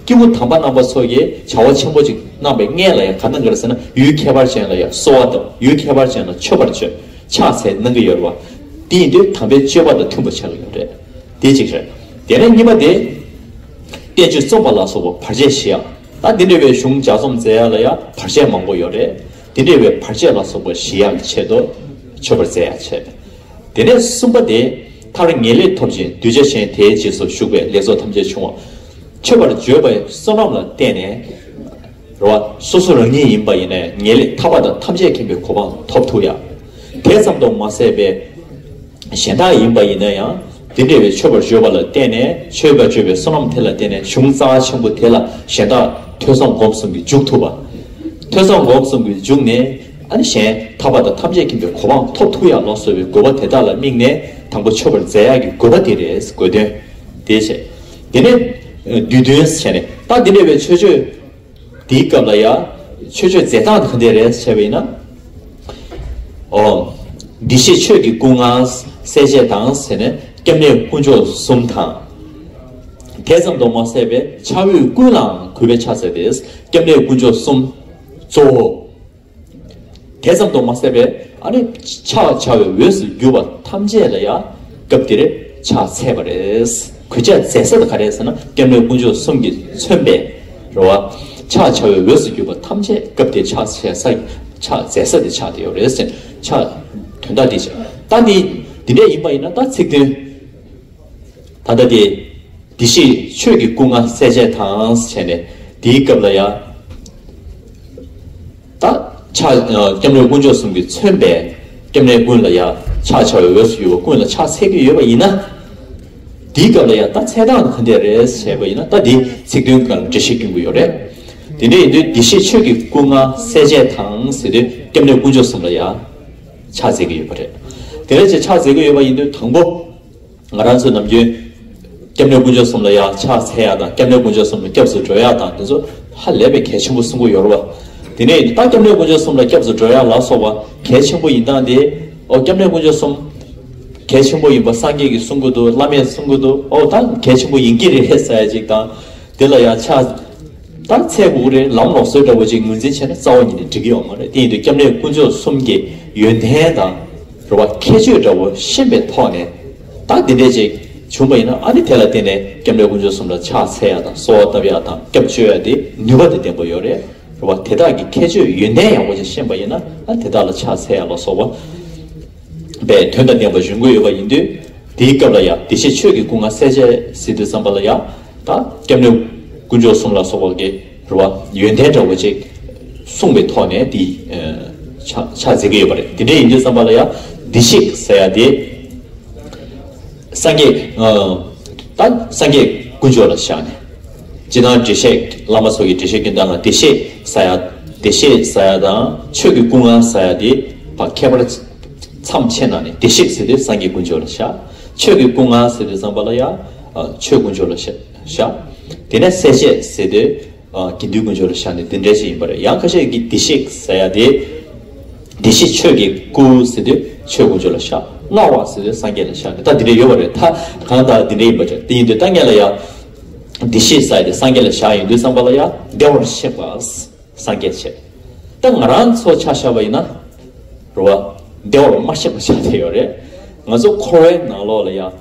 སྐྱེས་བུ་དམ་པ་རྣམ་པ་ཚོ་གིས་བྱ་བ་ཆེན་པོ་ཅིག་གནང་བའི་སྔོན་ལ་ཡང་ག་གནང་གི་རེད་ཟེར་ན། ཡུལ་ཁྱད་པར་ཅན་ལ་ཡང་གསོལ་བ་བཏབ། ཡུལ་ཁྱད་པར་ཅན་ལ་མཆོད་པར་བྱ། ཕྱག་འཚལ་གནང་གི་ཡོད་རེད་བ། དེ་ཡིན་དུས་དམ་པའི་སྤྱོད་པ་དང་མཐུན་པ་ཆགས་ཀྱི་ཡོད་རེད། དེ་གཅིག་རེད། དེ་ནས་གཉིས་པ་དེ། བསྟན་བཅོས་རྩོམ་པ་ལ་སོགས་པ་བར་ཆད་ཞི་ཡག་ད་འདི་འདྲ་བའི་གཞུང་ལྗགས་རྩོམ་མཛད་ཡག་ལ་ཡང་བར་ཆད་མང་པོ་ཡོད་རེད། དེ་འདྲ་བའི་བར་ཆད་ལ་སོགས་པ་ཞི་ཡག་གི་ཆེད་དུ་མཆོད་པར་མཛད་ཡག་བྱས། དེ་ནས་གསུམ་པ་དེ། མཐར་ངེས་ལེགས་ཐོབ་ཅིང་གདུལ་བྱ་གཞན་དེའི་རྗེས་སུ་ཞུགས་པའི་ལེགས་ཚོགས་ཐམས་ཅད་འབྱུང་བ། མཆོད་པར་བརྗོད་པའི་བསོད་ནམས་ལ་བརྟེན་ནས། རེད་བ། སོ་སོ་རང་ཉིད་ཡིན་པ་ཡིན་ན་ཡང་ངེས་ལེགས་ཐར་པ་དང་ཐམས་ཅད་མཁྱེན་པའི་གོ་འཕང་ཐོབ་ཐུབ་ཡག་དེ་ཙམ་དུ་མ་ཟད་པའི། གཞན་དག་ཡིན་པ་ཡིན་ན་ཡང་དེ་འདྲ་བའི་མཆོད་པར་བརྗོད་པ་ལ་བརྟེན་ནས། མཆོད་པར་བརྗོད་པའི་བསོད་ནམས་དེ་ལ་བརྟེན་ནས་གཞུང་རྩ་ཆེན་པོ་དེ་ལ་གཞན་དག་ཐོས་བསམ་སྒོམ་གསུམ་གྱིས་འཇུག་ཐུབ་པ། ཐོས་བསམ་སྒོམ་གསུམ་གྱིས་འཇུག་ནས། ཨ་ནི་གཞན་ཐར་པ་དང་ཐམས་ཅད་མཁྱེན་པའི་གོ་འཕང་ཐོབ་ཐུབ་ཡག་ལ་སོགས་པའི་དགོས་པ་དེ་དག་ལ་དམིགས་ནས། དང་པོ་མཆོད་པར་མཛད་ཡག་གི་དགོས་པ་དེ་རེད། དགོས་དོན་དེ་བྱས། དེ་ནས་བསྡུས་དོན་བྱས་ནས། ད་འདི་འདྲ་བའི་མཆོད་བརྗོད། དེའི་སྐབས་ལ་ཡང་མཆོད་བརྗོད་མཛད་སྟངས་ག་འདྲ་རེད་བྱས་པ་ཡིན་ན། ཨོ། བདེ་གཤེགས་ཆོས་ཀྱི་སྐུ་མངའ་སྲས་བཅས་དང་ཟེར་ནས། སྐྱབས་གནས་དཀོན་མཆོག་གསུམ་དང་། དེ་ཙམ་དུ་མ་ཟད་པའི་ཕྱག་འོས་ཀུན་ལའང་གུས་པས་ཕྱག་འཚལ་ཏེ། སྐྱབས་གནས་དཀོན་མཆོག་གསུམ་གཙོ་བོ། དེ་ཙམ་དུ་མ་ཟད་པའི། ཨ་ནི་ཕྱག་བྱ་བའི་འོས་སུ་གྱུར་པ་ཐམས་ཅད་ལ་ཡང་སྐབས་དེར་ཕྱག་འཚལ་བ་རེད། གུས་ཕྱག་མཛད་ས་དེ་ག་རེ་རེད་ཟེར་ན། སྐྱབས་གནས་དཀོན་མཆོག་གསུམ་གྱིས་མཚོན་པའི་རེད་བ། ཕྱག་བྱ་བའི་འོས་སུ་གྱུར་པ་ཐམས་ཅད་སྐབས་དེར་ཕྱག་འཚལ་ས། ཕྱག་འཚལ་ས་དེ་ཆགས་བསྡད་ཡོད་རེད་ཟེར། ཕྱག་དོན་དག་དེ་བྱས། ད་འདི་འདི་འདྲ་ཡིན་པ་ཡིན་ན། ད་ཚིག་དོན། ད་ལྟ་དེ། བདེ་གཤེགས་ཆོས་ཀྱི་སྐུ་མངའ་སྲས་བཅས་དང་བྱས་ནས། དེའི་སྐབས་ལ་ཡང་། ད་ཕྱག་སྐྱབས་གནས་དཀོན་མཆོག་གསུམ་གྱིས་མཚོན་པའི་སྐྱབས་གནས་ཀུན་ལ་ཡང་། ཕྱག་བྱ་བའི་འོས་སུ་གྱུར་པ་ཀུན་ལ་ཕྱག་འཚལ་གྱི་ཡོད་པ་ཡིན་ན། དེའི་སྐབས་ལ་ཡང་ད་འཚལ་སྟངས་ག་འདྲ་རེད་བྱས་པ་ཡིན་ན། ད་དེ་ཚིག་དོན་སྒང་ལ་འགྲེལ་བཤད་སྐྱོན་གྱི་ཡོད་རེད། དེ་འདྲ་ཡིན་དུས། བདེ་གཤེགས་ཆོས་ཀྱི་སྐུ་མངའ་སྲས་བཅས་དང་ཟེར་དུས། སྐྱབས་གནས་དཀོན་མཆོག་གསུམ་ལ་ཡང་ཕྱག་འཚལ་གྱི་ཡོད་པ་རེད། དེ་འདྲ་བྱས་ཕྱག་འཚལ་གྱི་ཡོད་པ་ཡིན་དུས། དང་པོ། ང་རང་ཚོས་ནམ་རྒྱུན་སྐྱབས་གནས་དཀོན་མཆོག་གསུམ་ལ་ཡང་ཕྱག་འཚལ་ཡག་དང་། སྐྱབས་གནས་དཀོན་མཆོག་གསུམ་ལ་སྐྱབས་སུ་འགྲོ་ཡག་དང་། དེ་ཚོ་ཧ་ལས་པའི་གལ་ཆེན་པོ་གསུང་གི་ཡོད་རེད་བ། དེ་ནས་ད་སྐྱབས་གནས་དཀོན་མཆོག་གསུམ་ལ་སྐྱབས་སུ་འགྲོ་ཡག་ལ་སོགས་པ་གལ་ཆེན་པོ་ཡིན་སྟངས་དེ། ཨོ། སྐྱབས་གནས་དཀོན་མཆོག་གསུམ་གལ་ཆེན་པོ་ཡིན་པ་སངས་རྒྱས་ཀྱིས་གསུང་གི་འདུག་བླ་མས་གསུང་གི་འདུག་ཨོ། ད་གལ་ཆེན་པོ་ཡིན་གྱི་རེད་ཟེར་ཡག་ཅིག་དང་། དེ་ལ་ཡང་ཕྱག་ད་འཚལ་དགོས་རེད། ལམ་ལོག་སྲོལ་འདྲ་བོ་ཅིག་ངོས་འཛིན་བྱས་ན་རྩ་བ་ཉིད་ནས་འགྲིག་གི་ཡོད་མ་རེད། དེ་ཡིན་དུས་སྐྱབས་གནས་དཀོན་མཆོག་གསུམ་གྱི་ཡོན་ཏན་དང་། རེད་བ། ཁྱད་ཆོས་འདྲ་བོ་ཤེས་པའི་ཐོག་ནས། ད་འདི་འདྲས་ཅིག་བྱུང་བ་ཡིན་ན། ཨ་ནི་དེ་ལ་བརྟེན་ནས་སྐྱབས་གནས་དཀོན་མཆོག་གསུམ་ལ་ཕྱག་འཚལ་ཡག་དང་། གསོལ་བ་བཏབ་ཡག་དང་། སྐྱབས་བཅོལ་ཡག་དེ་ནུས་པ་དང་ལྡན་པ་ཡོད་རེད། རེད་བ། དེ་དག་གི་ཁྱད་ཆོས་ཡོན་ཏན་ཡག་པོ་ཅིག་ཤེས་པ་ཡིན་ན། ཨ། དེ་དག་ལ་ཕྱག་འཚལ་ཡག་ལ་སོགས་པ། པའི་དོན་དང་ལྡན་པ་ཡོང་གི་ཡོད་པ་ཡིན་དུས། དེའི་སྐབས་ལ་ཡང་བདེ་གཤེགས་ཆོས་ཀྱི་སྐུ་མངའ་སྲས་བཅས་ཟེར་དུས་ཙམ་པ་ལ་ཡང་། ད་སྐྱབས་གནས་དཀོན་མཆོག་གསུམ་ལ་སོགས་པ་གི། རེད་བ། ཡོན་ཏན་འདྲ་བོ་ཅིག་གསུངས་པའི་ཐོག་ནས་དེ། ཨ། ཕྱག་ཕྱག་འཚལ་གྱི་ཡོད་པ་རེད། དེ་འདྲ་ཡིན་དུས་ཙམ་པ་ལ་ཡང་བདེ་གཤེགས་ཟེར་ཡག་དེ། སངས་རྒྱས། ཨ། ད་སངས་རྒྱས་དཀོན་མཆོག་ལ་བཞག་ནས། སྤྱིར་བཏང་འགྲེལ་བཤད། བླ་མ་ཚོ་གི་འགྲེལ་བཤད་སྐྱོན་སྟངས་ལ། བདེ་གཤེགས་ཟེར་ཡག་བདེ་གཤེགས་ཟེར་ཡག་དང་ཆོས་ཀྱི་སྐུ་མངའ་ཟེར་ཡག་དེ་བར་ཁྱད་པར་མཚམས་ཕྱེ་ན་ནི། བདེ་གཤེགས་ཟེར་དུས་སངས་རྒྱས་དཀོན་མཆོག་ལ་བཞག་ཆོས་ཀྱི་སྐུ་མངའ་ཟེར་དུས་ཙམ་པ་ལ་ཡང་། ཨ། ཆོས་དཀོན་མཆོག་ལ་བཞག་བཞག་དེ་ནས་སྲས་བཅས་ཟེར་དུས། ཨ། དགེ་འདུན་དཀོན་མཆོག་ལ་བཞག་ནས་དེ་འདྲ་ཞིག་ཡིན་པ་རེད། ཡང་ཁ་ཤས་ཀྱིས་བདེ་གཤེགས་ཟེར་ཡག་དེ། བདེ་གཤེགས་ཆོས་ཀྱི་སྐུ་ཟེར་དུས་ཆོས་དཀོན་མཆོག་ལ་བཞག་མངའ་བ་ཟེར་དུས་སངས་རྒྱས་ལ་བཞག་ནས། ད་དེ་འདྲ་ཡོད་པ་རེད། ད་གང་ལྟར་དེ་འདྲ་ཡིན་པ་རེད། དེ་ཡིན་དུས་ད་ངེད་ལ་ཡང་། བདེ་གཤེགས་ཟེར་ཡག་དེ་སངས་རྒྱས་ལ་བཞག་ཡོང་དུས་ཙམ་པ་ལ་ཡང་བདེ་བར་གཤེགས་པ་སངས་རྒྱས་བྱས། ད་ང་རང་ཚོ་ཆ་བཞག་པ་ཡིན་ན། རེད་བ། བདེ་བར་མ་གཤེགས་པ་ཆགས་བསྡད་ཡོད་རེད། ང་ཚོ་འཁོར་བའི་ནང་ལོགས་ལ་ཡང་།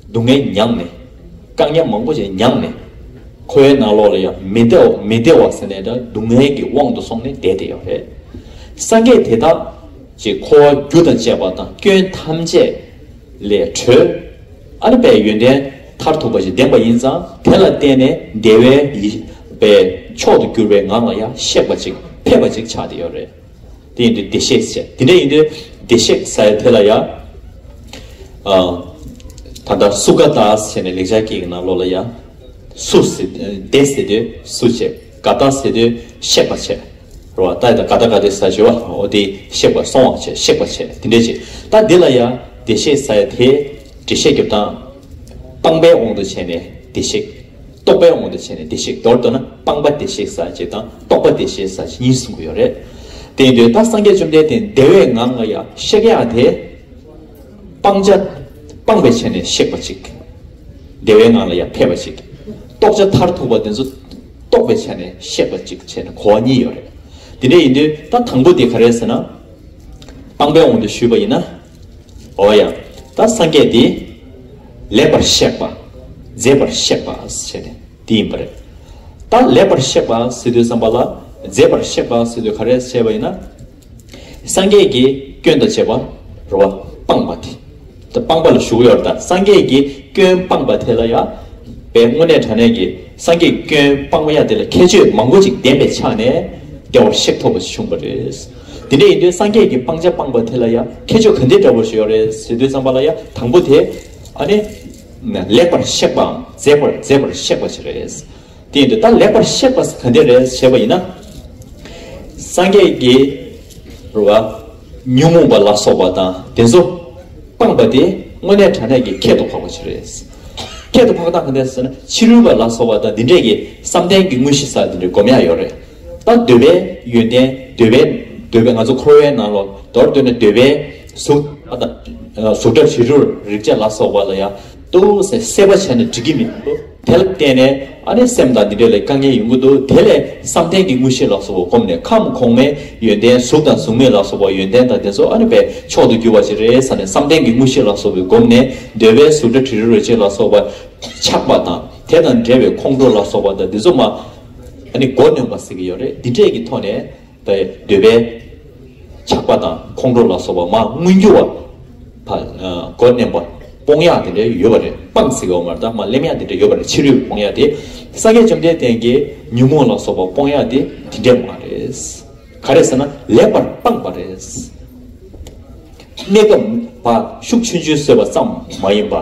སྡུག་བསྔལ་མྱངས་ནས། དཀའ་ངལ་མང་པོ་ཞིག་མྱངས་ནས། འཁོར་བའི་ནང་ལོགས་ལ་ཡང་མི་བདེ་བ་མི་བདེ་བ་ཟེར་ནས། ད་སྡུག་བསྔལ་གྱི་དབང་དུ་སོང་ནས་བསྡད་བསྡད་ཡོད་རེད། སངས་རྒྱས་དེ་དག་ཅིག་འཁོར་བ་རྒྱུ་དང་བཅས་པ་དང་སྐྱོན་ཐམས་ཅད་ལས་གྲོལ། ཨ་ནི་དཔེ་ཡོན་ཏན་མཐར་ཐུག་པ་ཞིག་ལྡན་པ་ཡིན་ཙང་། དེ་ལ་བརྟེན་ནས་བདེ་བའི་ཡེ་པའི་མཆོག་ཏུ་གྱུར་པའི་ངང་ལ་ཡང་གཤེགས་པ་ཅིག་ཕེབས་པ་ཅིག་ཆགས་བསྡད་ཡོད་རེད། དེ་ཡིན་དུས་བདེ་གཤེགས་ཟེར། དེ་འདྲ་ཡིན་དུས་བདེ་གཤེགས་ཟེར་དེ་ལ་ཡང་། ཨ། ད་ལྟ་སུ་ཁ་ཏ་ཟེར་ནས་ལེགས་སྦྱར་སྐད་ཀྱི་ནང་ལོགས་ལ་ཡང་། སུ་ཟེར། བདེ་ཟེར་དུས་སུ་བྱས། ག་ད་ཟེར་དུས་གཤེགས་པ་བྱས། རེད་བ། ད་ཡི་ད་ག་ད་ག་དེ་ཟ་བྱེད་བ། འོ་དེ་གཤེགས་པ་སོང་བ་བྱས། གཤེགས་པ་བྱས། དེ་འདྲས་བྱས། ད་འདི་ལ་ཡ་བདེ་གཤེགས་ཟ་ཡ་དེ་འགྲེལ་བཤད་རྒྱབ་སྟངས། སྤངས་པའི་དབང་དུ་བྱས་ནས་བདེ་གཤེགས། རྟོག་པའི་དབང་དུ་བྱས་ནས་བདེ་གཤེགས། མདོར་བསྡུ་ན་སྤངས་པ་བདེ་གཤེགས་ཟ་བྱེད་དང་རྟོག་པ་བདེ་གཤེགས་ཟ་བྱེད་གཉིས་གསུང་གི་ཡོད་རེད། དེ་ཡིན་དུས་ད་སངས་རྒྱས་བཅོམ་ལྡན་འདས་བདེ་བའི་ངང་ལ་ཡ་གཤེགས་ཡ་དེ། སྤང་བྱ་སྤངས་པའི་ཆ་ནས་གཤེགས་པ་གཅིག། བདེ་བའི་ངང་ལ་ཡང་ཕེབས་པ་གཅིག། རྟོགས་བྱ་མཐར་ཐུག་པ་དེ་ཚོ་རྟོགས་པའི་ཆ་ནས་གཤེགས་པ་གཅིག་བྱས་ནས་གོ་བ་གཉིས་ཡོད་རེད། དེ་འདྲ་ཡིན་དུས་ད་དང་པོ་དེ་ག་རེ་ཟེར་ན། སྤངས་པའི་དབང་དུ་ཞུས་པ་ཡིན་ན། འོ་ཡ། ད་སངས་རྒྱས་དེ་ལེགས་པར་གཤེགས་པ། མཛེས་པར་གཤེགས་པ་ཟེར་ནས་དེ་ཡིན་པ་རེད། ད་ལེགས་པར་གཤེགས་པ་ཟེར་དུས་ཙམ་པ་ལ་མཛེས་པར་གཤེགས་པ་ཟེར་དུས་ག་རེ་བྱས་པ་ཡིན་ན། སངས་རྒྱས་ཀྱི་སྐྱོན་དང་བཅས་པ་རེད་བ། སྤངས་པ་དེ། ད་སྤངས་པ་ལ་ཞུགས་ཡོད་རེད། ད་སངས་རྒྱས་ཀྱི་སྐྱོན་སྤངས་པ་དེ་ལ་ཡང་། པའི་དངོས་གནས་དྲང་གནས་ཀྱི་སངས་རྒྱས་ཀྱི་སྐྱོན་སྤངས་པ་ཡ་དེ་ལ་ཁྱད་ཆོས་མང་པོ་ཅིག་ལྡན་པའི་ཆ་ནས་བདེ་བར་གཤེགས་ཐུབ་པ་ཞིག་བྱུང་བ་རེད། དེ་འདྲ་ཡིན་དུས་སངས་རྒྱས་ཀྱི་སྤང་བྱ་སྤངས་པ་དེ་ལ་ཡང་ཁྱད་ཆོས་ག་འདྲ་འདྲ་པོ་ཞིག་ཡོད་རེད་ཟེར་དུས་ཙམ་པ་ལ་ཡང་དང་པོ་དེ། ཨ་ནི། ལེགས་པར་གཤེགས་པའམ་མཛེས་པར་མཛེས་པར་གཤེགས་པ་ཞིག་རེད། དེ་ཡིན་དུས་ད་ལེགས་པར་གཤེགས་པ་ག་འདྲ་རེད་ཞེས་པ་ཡིན་ན། སངས་རྒྱས་ཀྱི་རུ་བ་ཉོན་མོངས་པ་ལ་སོགས་པ་དང་དེ་ཚོ་སྤངས་པ་དེ་དངོས་གནས་དྲང་གནས་ཀྱི་ཁྱད་དུ་འཕགས་པ་ཞིག་རེད། ཁྱད་དུ་འཕགས་སྟངས་ག་འདྲ་ཟེར་ན་ཕྱི་རོལ་པ་ལ་སོགས་པ་དང་འདི་འདྲས་ཀྱི་བསམ་གཏན་གྱི་དངོས་གཞི་ཟེར་འདི་འདྲས་སྒོམ་ཡག་ཡོད་རེད། ད་འདོད་པའི་ཡོན་ཏན་འདོད་པའི་འདོད་པའི་ང་ཚོ་འཁོར་བའི་ནང་ལོགས་མདོར་བསྡུས་ན་འདོད་པའི་གཟུགས་དང་གཟུགས་སྒྲ་དྲི་རོ་རེག་བྱ་ལ་སོགས་པ་ལ་ཡང་ཏོག་ཙམ་སྲེད་པ་བྱས་ནས་འགྲིག་གི་མི་འདུག་དེ་ལ་བརྟེན་ནས་ཨ་ནི་སེམས་དང་འདི་འདྲ་ལ་དཀའ་ངལ་ཡོང་གི་འདུག་དེ་ལས་བསམ་གཏན་གྱི་དངོས་གཞི་ལ་སོགས་པ་བསྒོམས་ནས་ཁམས་གོང་མའི་ཡོན་ཏན་གཟུགས་དང་གཟུགས་མེད་ལ་སོགས་པ་ཡོན་ཏན་དང་དེ་ཚོ་ཨ་ནི་པའི་མཆོག་ཏུ་གྱུར་པ་ཞིག་རེད་ཟེར་ནས་བསམ་གཏན་གྱི་དངོས་གཞི་ལ་སོགས་པའི་བསྒོམས་ནས་འདོད་པའི་གཟུགས་སྒྲ་དྲི་རོ་རེག་བྱ་ལ་སོགས་པ་ཆགས་པ་དང་དེ་དང་འབྲེལ་བའི་ཁོང་ཁྲོ་ལ་སོགས་པ་དང་དེ་ཚོ་མ་ཨ་ནི་མགོ་གནོན་པ་ཟེར་གྱི་ཡོད་རེད། འདི་འདྲས་ཀྱི་ཐོག་ནས། པའི་འདོད་པའི་ཆགས་པ་དང་ཁོང་ཁྲོ་ལ་སོགས་པ་མ་མངོན་གྱུར་བ། ཕ། ཨ། མགོ་མནན་པ་སྤོང་ཡག་དེ་འདྲ་ཡོད་པ་རེད། སྤངས་ཟེར་གྱི་ཡོད་མ་རེད། ད་མ་གླེམ་ཡག་དེ་འདྲ་ཡོད་པ་རེད། ཕྱི་རོལ་སྤོང་ཡག་དེ། སངས་རྒྱས་བཅོམ་ལྡན་འདས་ཀྱིས་ཉོན་མོངས་ལ་སོགས་པ་སྤོང་ཡག་དེ་དེ་འདྲ་མ་རེད། ག་རེ་ཟེར་ན་ལེགས་པར་སྤངས་པ་རེད། གནས་སྐབས་པ་ཤུགས་ཆུང་ཆུང་བཟོས་པ་ཙམ་མ་ཡིན་པ།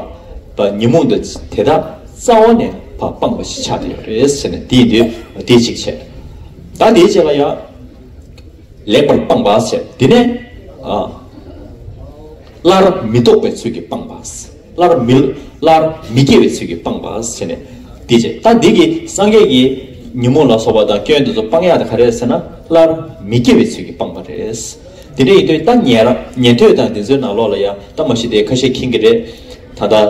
པ་ཉོན་མོངས་དེ་དེ་དག་རྩ་བ་ནས་པ་སྤངས་པ་ཞིག་ཆགས་བསྡད་ཡོད་རེད་ཟེར་ནས་དེ་ཡིན་དུས་དེ་གཅིག་བྱས། ད་དེའི་རྗེས་ལ་ཡང་། ལེགས་པར་སྤངས་པ་ཟེར། དེ་ནས། ཨ། སླར་མི་ལྡོག་པའི་ཚུལ་གྱིས་སྤངས་པ། སླར་མི། སླར་མི་སྐྱེ་བའི་ཚུལ་གྱིས་སྤངས་པ་ཟེར་ནས། དེ་བྱས། ད་འདི་གི་སངས་རྒྱས་ཀྱིས་ཉོན་མོངས་ལ་སོགས་པ་དང་སྐྱོན་དེ་ཚོ་སྤང་ཡག་དེ་ག་རེ་ཟེར་ན། སླར་མི་སྐྱེ་བའི་ཚུལ་གྱིས་སྤངས་པ་རེད། དེ་འདྲ་ཡིན་དུས་ད་ཉན་རང་ཉན་ཐོས་དང་དེ་ཚོའི་ནང་ལོགས་ལ་ཡང་ད་མ་གཞི་དེ་ཁ་ཤས་མཁྱེན་གྱི་རེད། ད་ལྟ།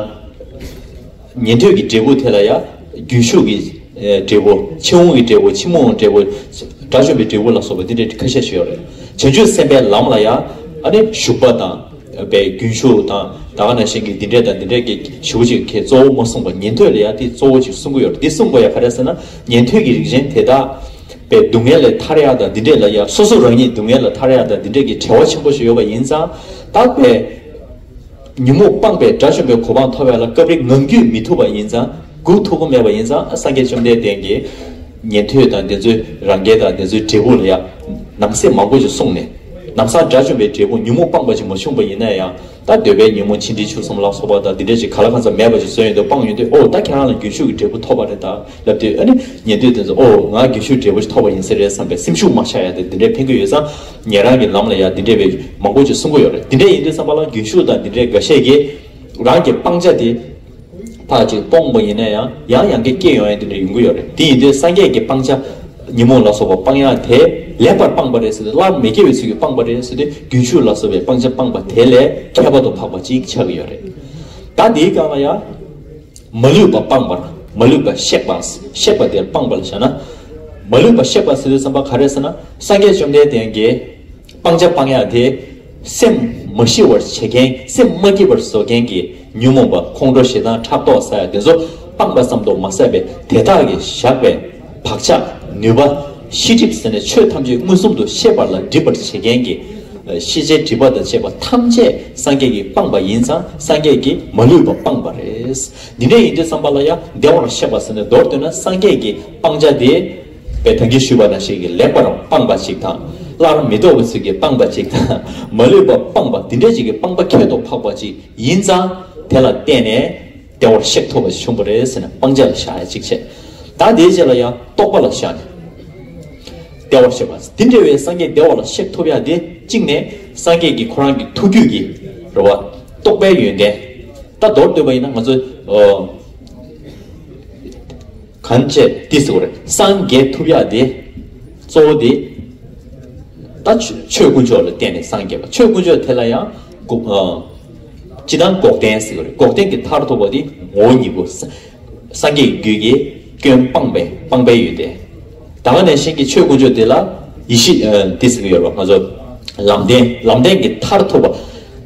ཉན་ཐོས་ཀྱི་འབྲས་བུ་དེ་ལ་ཡང་། རྒྱུན་ཞུགས་ཀྱི་འབྲས་བུ། ཕྱིར་འོང་གི་འབྲས་བུ། ཕྱིར་མི་འོང་འབྲས་བུ། དགྲ་བཅོམ་པའི་འབྲས་བུ་ལ་སོགས་པ་འདི་འདྲའི་ཁ་ཤས་ཤིག་ཡོད་རེད། བྱང་ཆུབ་སེམས་དཔའི་ལམ་ལ་ཡང་། ཨ་ནི་ཞུགས་པ་དང་། པའི་རྒྱུན་ཞུགས་དང་ད་ག་ནང་བཞིན་གྱི་འདི་འདྲས་དང་འདི་འདྲས་ཀྱི་ཞུགས་ཅིག་གི་གཙོ་བོ་མ་གསུངས་པ་ཉན་ཐོས་ལ་ཡང་དེ་གཙོ་བོ་ཅིག་གསུང་གི་ཡོད་རེད། འདི་གསུངས་པ་ཡང་ག་རེ་ཟེར་ན་ཉན་ཐོས་ཀྱི་རིགས་ཅན་དེ་དག་པའི་སྡུག་བསྔལ་ལས་ཐར་ཡག་དང་འདི་འདྲས་ལ་ཡང་སོ་སོ་རང་ཉིད་སྡུག་བསྔལ་ལ་ཐར་ཡག་དང་འདི་འདྲས་ཀྱི་བྲེལ་བ་ཆེན་པོ་ཞིག་ཡོད་པ་ཡིན་ཙང་ད་པའི། ཉོན་མོངས་སྤངས་པའི་དགྲ་བཅོམ་པའི་གོ་འཕང་ཐོབ་པ་ལ་སྐབས་རེ་ངང་རྒྱུད་མི་ཐུབ་པ་ཡིན་ཙང་སྒུག་ཐུབ་ཀྱི་མེད་པ་ཡིན་ཙང་སངས་རྒྱས་བཅོམ་ལྡན་འདས་ཀྱིས་ཉན་ཐོས་དང་དེ་ཚོའི་རང་རྒྱལ་དང་དེ་ཚོའི་འབྲས་བུ་ལ་ཡང་ནང་གསེས་མང་པོ་ཞིག་གསུངས་ནས་ནམ་སང་དགྲ་བཅོམ་པའི་འབྲས་བུ་ཉོན་མོངས་སྤངས་པ་ཞིག་མ་བྱུང་པ་ཡིན་ན་ཡང་ད་འདོད་པའི་ཉོན་མོངས་ཆེ་འབྲིང་ཆུང་གསུམ་ལ་སོགས་པ་དང་འདི་འདྲ་ཞིག་ག་ལ་གང་འཚམ་མེད་པ་ཞིག་བཟོས་ཡོང་དུས་སྤངས་ཡོང་དུས་ཨོ་ད་ཁྱེད་རང་ལ་རྒྱུན་ཞུགས་ཀྱི་འབྲས་བུ་ཐོབ་པ་རེད་ད་ལབ་དུས་ཨ་ནི་ཉན་ཐོས་དེ་ཚོ་ཨོ་ང་རྒྱུན་ཞུགས་འབྲས་བུ་ཞིག་ཐོབ་པ་ཡིན་ས་རེད་བསམ་པའི་སེམས་ཤུགས་མ་ཆག་ཡ་དེ་འདི་འདྲའི་ཕན་གྱི་ཡོད་ཙང་ཉན་རང་གི་ལམ་ལ་ཡང་འདི་འདྲའི་བའི་མང་པོ་ཅིག་གསུང་གི་ཡོད་རེད། འདི་འདྲ་ཡིན་དུས་ཙམ་པ་ལ་རྒྱུན་ཞུགས་དང་འདི་འདྲའི་འགའ་ཤས་ཀྱིས་རང་གི་སྤང་བྱ་དེ་ཕར་ཅིག་སྤོང་བ་ཡིན་ན་ཡང་ཡང་ཡང་གི་སྐྱེ་ཡོང་ཡ་འདི་འདྲ་ཡོང་གི་ཡོད་རེད། དེ་ཡིན་དུས་སངས་རྒྱས་ཀྱི་སྤང་བྱ་ཉོན་མོངས་ལ་སོགས་པ་སྤང་ཡ་དེ་ལེགས་པར་སྤངས་པ་རེད་ཟེར་ཏེ་སླར་མི་སྐྱེ་བའི་ཚུལ་གྱིས་སྤངས་པ་རེད་ཟེར་ཏེ་རྒྱུན་ཞུགས་ལ་སོགས་པའི་སྤང་བྱ་སྤངས་པ་དེ་ལས་ཁྱད་པར་དུ་འཕགས་པ་ཅིག་ཆགས་ཀྱི་ཡོད་རེད། ད་དེའི་སྒང་ལ་ཡང་། མ་ལུས་པ་སྤངས་པར་མ་ལུས་པ་གཤེགས་པ། གཤེགས་པ་དེར་སྤངས་པ་ལ་བཞག་ན། མ་ལུས་པ་གཤེགས་པ་ཟེར་དུས་ཙམ་པ་ག་རེ་ཟེར་ན་སངས་རྒྱས་བཅོམ་ལྡན་འདས་ཀྱིས་སྤང་བྱ་སྤང་ཡག་དེ་སེམས་མ་ཤི་བར་བྱེད་མཁན་སེམས་མ་སྐྱིད་པར་བཟོ་མཁན་གྱི་ཉོན་མོངས་པ་ཁོང་ཁྲོ་ཞེ་སྡང་ཕྲག་དོག་ཟེར་ཡག་དེ་ཚོ་སྤངས་པ་ཙམ་དུ་མ་ཟད་པའི་དེ་དག་གིས་བཞག་པའི་བག་ཆགས་ནུས་པ་ཤེས་སྒྲིབ་ཟེར་ནས་ཆོས་ཐམས་ཅད་མངོན་སུམ་དུ་ཤེས་པ་ལ་སྒྲིབ་པར་བྱེད་མཁན་གྱི་ཤེས་བྱའི་སྒྲིབ་པ་དང་བཅས་པ་ཐམས་ཅད་སངས་རྒྱས་ཀྱིས་སྤངས་པ་ཡིན་ཙང་སངས་རྒྱས་ཀྱིས་མ་ལུས་པ་སྤངས་པ་རེད། འདི་འདྲ་ཡིན་དུས་ཙམ་པ་ལ་ཡང་བདེ་བར་གཤེགས་པ་ཟེར་ནས་མདོར་བསྡུས་ན་སངས་རྒྱས་ཀྱི་སྤང་བྱ་དེ་པའི་ད་གིན་ཞུས་པ་ནང་བཞིན་གྱི་ལེགས་པར་སྤངས་པ་ཅིག་དང་སླར་མི་ལྡོག་པའི་ཚུལ་གྱིས་སྤངས་པ་ཅིག་དང་མ་ལུས་པ་སྤངས་པ་འདི་འདྲ་ཅིག་གི་སྤངས་པ་ཁྱད་དུ་འཕགས་པ་ཅིག་ཡིན་ཙང་དེ་ལ་བརྟེན་ནས་བདེ་བར་གཤེགས་ཐུབ་པ་ཞིག་བྱུང་བ་རེད་ཟེར་ནས་སྤང་བྱ་ལ་བཞག་ཡ་ཅིག་བྱས། ད་དེའི་རྗེས་ལ་ཡང་རྟོག་པ་ལ་བཞག་ནས། བདེ་བར་གཤེགས་པ། འདི་འདྲ་བའི་སངས་རྒྱས་བདེ་བར་གཤེགས་ཐུབ་ཡ་དེ་གཅིག་ནས་སངས་རྒྱས་ཀྱི་ཁོ་རང་གི་ཐུགས་རྒྱུད་ཀྱི་རེད་བ། རྟོགས་པའི་ཡོན་ཏན། ད་མདོར་བསྡུས་པ་ཡིན་ན་ང་ཚོ་ཨོ། གང་བྱས་ཏེ་ཟེར་བ་རེད། སངས་རྒྱས་ཐུབ་ཡ་དེ་གཙོ་བོ་དེ་ད་ཆོས་ཆོས་དཀོན་མཆོག་ལ་བརྟེན་ནས་སངས་རྒྱས་པ། ཆོས་དཀོན་མཆོག་དེ་ལ་ཡང་འགོག་ཨ། སྤྱི་དང་འགོག་བདེན་ཟེར་བ་རེད། འགོག་བདེན་གྱི་མཐར་ཐུག་པ་དེ་ངོ་བོ་ཉིད་སྐུ། སངས་རྒྱས་ཀྱི་རྒྱུད་ཀྱི་སྐྱོན་སྤངས་པའི་སྤངས་པའི་ཡོན་ཏན། ད་ག་ནང་བཞིན་གྱི་ཆོས་དཀོན་མཆོག་དེ་ལ་ཡེ་ཤེས་ཨ། དེ་ཟེར་གྱི་ཡོད་རེད་བ། ང་ཚོ་ལམ་བདེན། ལམ་བདེན་གྱི་མཐར་ཐུག་པ།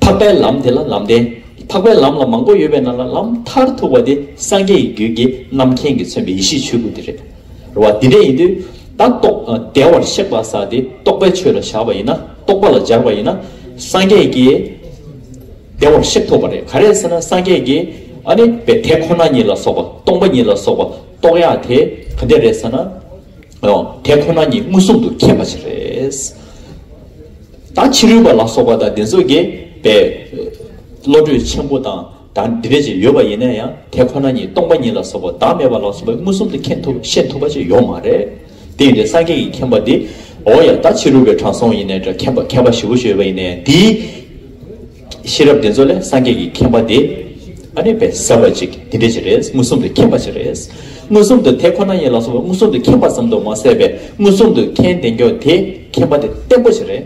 འཕགས་པའི་ལམ་དེ་ལ་ལམ་བདེན། འཕགས་པའི་ལམ་ལ་མང་པོ་ཡོད་པའི་ནང་ལ་ལམ་མཐར་ཐུག་པ་དེ་སངས་རྒྱས་ཀྱི་རྒྱུད་ཀྱི་རྣམ་མཁྱེན་གྱིས་མཚོན་པའི་ཡེ་ཤེས་ཆོས་སྐུ་དེ་རེད། རེད་བ། དེ་འདྲ་ཡིན་དུས་ད་རྟོགས་བདེ་བར་གཤེགས་པ་ཟེར་དེ་རྟོགས་པའི་ཆོས་ལ་བཞག་པ་ཡིན་ན། རྟོགས་པ་ལ་སྦྱར་བ་ཡིན་ན། སངས་རྒྱས་ཀྱིས་བདེ་བར་གཤེགས་ཐུབ་པ་རེད། ག་རེ་ཟེར་ན་སངས་རྒྱས་ཀྱིས་ཨ་ནི་བའི་དེ་ཁོ་ན་ཉིད་ལ་སོགས་པ། སྟོང་པ་ཉིད་ལ་སོགས་པ་རྟོགས་ཡག་དེ་ག་འདྲ་རེད་ཟེར་ན། ཨོ། དེ་ཁོ་ན་ཉིད་མངོན་སུམ་དུ་མཁྱེན་པ་ཞིག་རེད། ད་ཕྱི་རོལ་པ་ལ་སོགས་པ་དང་དེ་ཚོ་གིས་བའི་བློ་གྲོས་ཆེན་པོ་དང་ད་འདི་འདྲ་ཅིག་ཡོད་པ་ཡིན་ན་ཡང་དེ་ཁོ་ན་ཉིད་སྟོང་པ་ཉིད་ལ་སོགས་པ་བདག་མེད་པ་ལ་སོགས་པ་མངོན་སུམ་དུ་མཁྱེན་ཐུབ་ཤེས་ཐུབ་པ་ཅིག་ཡོད་མ་རེད། དེ་ཡིན་དུས་སངས་རྒྱས་ཀྱིས་མཁྱེན་པ་འདི། འོ་ཡ། ད་ཕྱི་རོལ་པའི་དྲང་སྲོང་ཡིན་ནའི་འདྲ། མཁྱེན་པ་མཁས་པ་ཞེ་པོ་ཅིག་ཡོད་པ་ཡིན་ནའི་འདིའི་ཤེས་རབ་དེ་ཚོ་ལས་སངས་རྒྱས་ཀྱིས་མཁྱེན་པ་དེ་ཨ་ནི་བས་ཟབ་པ་ཅིག་འདི་འདྲ་ཅིག་རེད། མངོན་སུམ་དུ་མཁྱེན་པ་ཅིག་རེད། མངོན་སུམ་དུ་དེ་ཁོ་ན་ཉིད་ལ་སོགས་པ་མངོན་སུམ་དུ་མཁྱེན་པ་ཙམ་དུ་མ་ཟད་པས་མངོན་སུམ་དུ་མཁྱེན་བསྡད་རྒྱུ་དེ་མཁྱེན་པ་དེ་བརྟན་པོ་ཅིག་རེད།